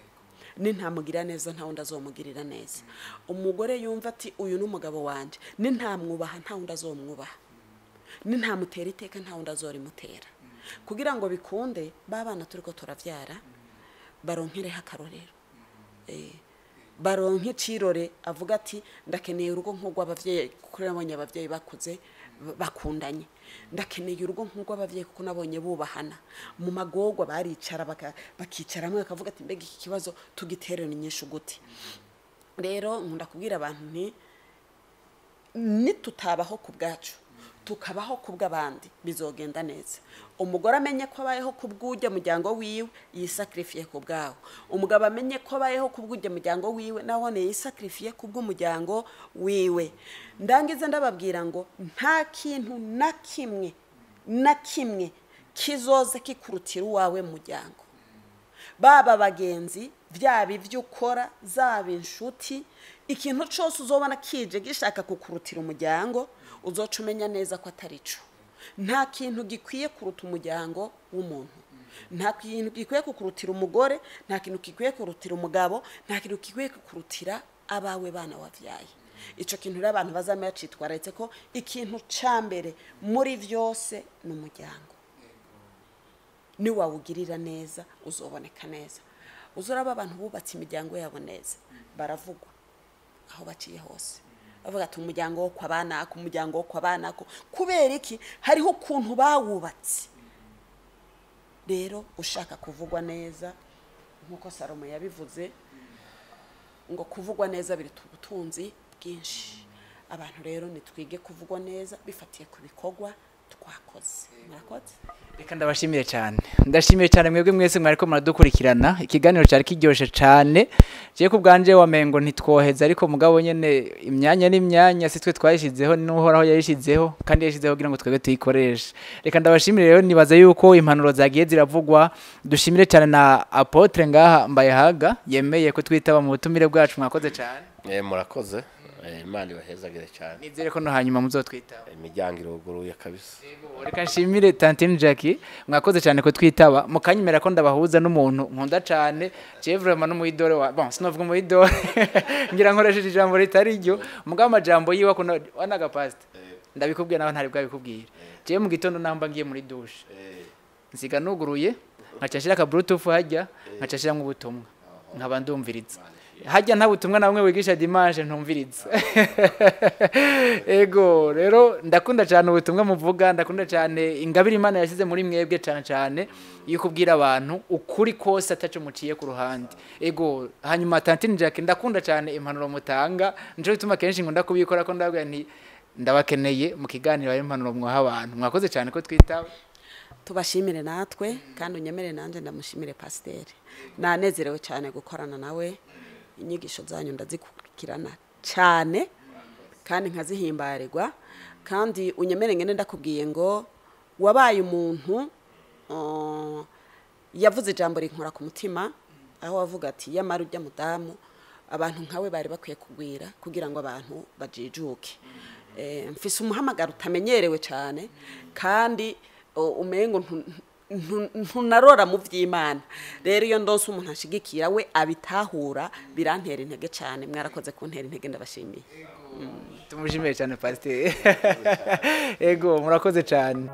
S2: nintamugira neza nta wundi azomugirira neza. Umugore yumva ati uyu ni umugabo wanje, nintamwubaha nta wundi azomwubaha, nintamutera iteka nta wundi azorimutera. Kugira ngo bikunde, ba bana turiko turavyara baronkereho akarorero, baronke icirore, avuga ati ndakeneye urugo nk'urw'abavyeyi kuko nabonye abavyeyi bakuze bakundanye, ndakeneye urugo nk'urw'abavyeyi kuko nabonye bubahana mu magorwa, baricara bakicara hamwe bakavuga ati mbega iki kibazo tugiterera inyishu gute? Rero nkunda kubwira abantu nti nitutabaho ku bwacu, tukabaho ku bw'abandi, bizogenda neza. Umugore amenye ko abayeho ku bw'ujya muryango wiwe, yisakirifiye ku bwawo. Umugabo amenye ko abayeho ku bw'ujya muryango wiwe, nawe yisakirifiye ku bw'umuryango wiwe. Ndangize ndababwira ngo nta kintu na kimwe na kimwe kizoza kikurutira uwawe muryango. Baba bagenzi, vyaba ivyo ukora, zaba inshuti, ikintu cose uzobona kije gishaka kukurutira umuryango, uzoca umenya neza ko atari co. Nta kintu gikwiye kuruta umuryango w'umuntu, nta kintu gikwiye kukurutira umugore, nta kintu gikwiye kurutira umugabo, nta kintu gikwiye kukurutira abawe bana wavyaye. Ico kintu rero abantu bazame bacitwararitse ko ikintu ca mbere muri vyose ni umuryango. Ni wawugirira neza uzoboneka neza. Uzoraba abantu bubatse imiryango yabo neza baravugwa aho baciye hose, bavuga ati umuryango wo kwa banaka, umuryango wo kwa banaka. Kubera iki? Hariho ukuntu bawubatse. Rero ushaka kuvugwa neza nkuko Salomo yabivuze ngo kuvugwa neza biruta ubutunzi bwinshi. Abantu rero nitwige kuvugwa neza bifatiye ku bikorwa twakoze. Murakoze.
S3: Reka ndabashimire cyane, ndashimiye cyane mwebwe mwese mwariko muradukurikirana. Ikiganiro cyari kiryoshe cyane. Je ku bwanje wamengo ntitwoheza, ariko mugabo nyene imyanya n'imyanya si twe twayishizeho, n'uhoraho yayishizeho, kandi yayishizeho kugira ngo twebwe tuyikoreshe. Reka ndabashimire rero, nibaza yuko impanuro zagiye ziravugwa. Dushimire cyane na Apotre ngaha Mbayahaga yemeye ko twitaba mu butumire bwacu. Mwakoze cyane.
S1: Murakoze. Imana ibahezagire cyane.
S3: Nizere ko no hanyuma muzotwitaba.
S1: Imiryango iruguruye kabisa.
S3: Reka nshimire Tantine Jackie, mwakoze cyane ko twitaba. Mukanyemera ko ndabahuza n'umuntu nkunda cyane, je vraiment n'umuyidore wa bon, sinovuga umuyidore ngira nkoresheje ijambo ritari ryo, mugabo amajambo yiwe akunda wanaga pastor. Ndabikubwiye nawe ntari bwabikubwira. Je mu gitondo namba ngiye muri douche, nsiga nuguruye, nkaca nshira ka bluetooth hajya, nkaca nshira mu butumwa, nkaba ndumviriza. Hajya nta butumwa namwe wigisha dimanche ntumviriza. Ego rero ndakunda cyane ubutumwa muvuga, ndakunda cyane ingabire Imana yashyize muri mwebwe, cyane cyane iyo kubwira abantu ukuri kose ataco muciye ku ruhande. Ego hanyuma Tantine Jackie, ndakunda cyane impanuro mutanga, nico bituma kenshi nkunda kubikora ko ndabwira nti ndabakeneye mu kiganiro ayo impanuro mwaha abantu. Mwakoze cyane ko twitaba.
S2: Tubashimire natwe, kandi unyemere nanje ndamushimire pasiteri. Nanezerewe cyane gukorana nawe. Inyigisho zanyu ndazikurikirana cyane kandi nkazihimbarirwa, kandi unyemere ngene ndakubwiye ngo wabaye umuntu yavuze ijambo rinkora ku mutima, aho wavuga ati yamara ujya mudamu abantu nkawe bari bakwiye kugwira kugira ngo abantu bajijuke. Mfise umuhamagaro utamenyerewe cyane, kandi umengo ntunarora mu vy'Imana. Rero iyo ndonse umuntu ashigikira we abitahura birantera intege cyane. Mwarakoze kuntera intege, ndabashimiye.
S3: Tumushimiye cyane pasiteri. Ego murakoze cyane.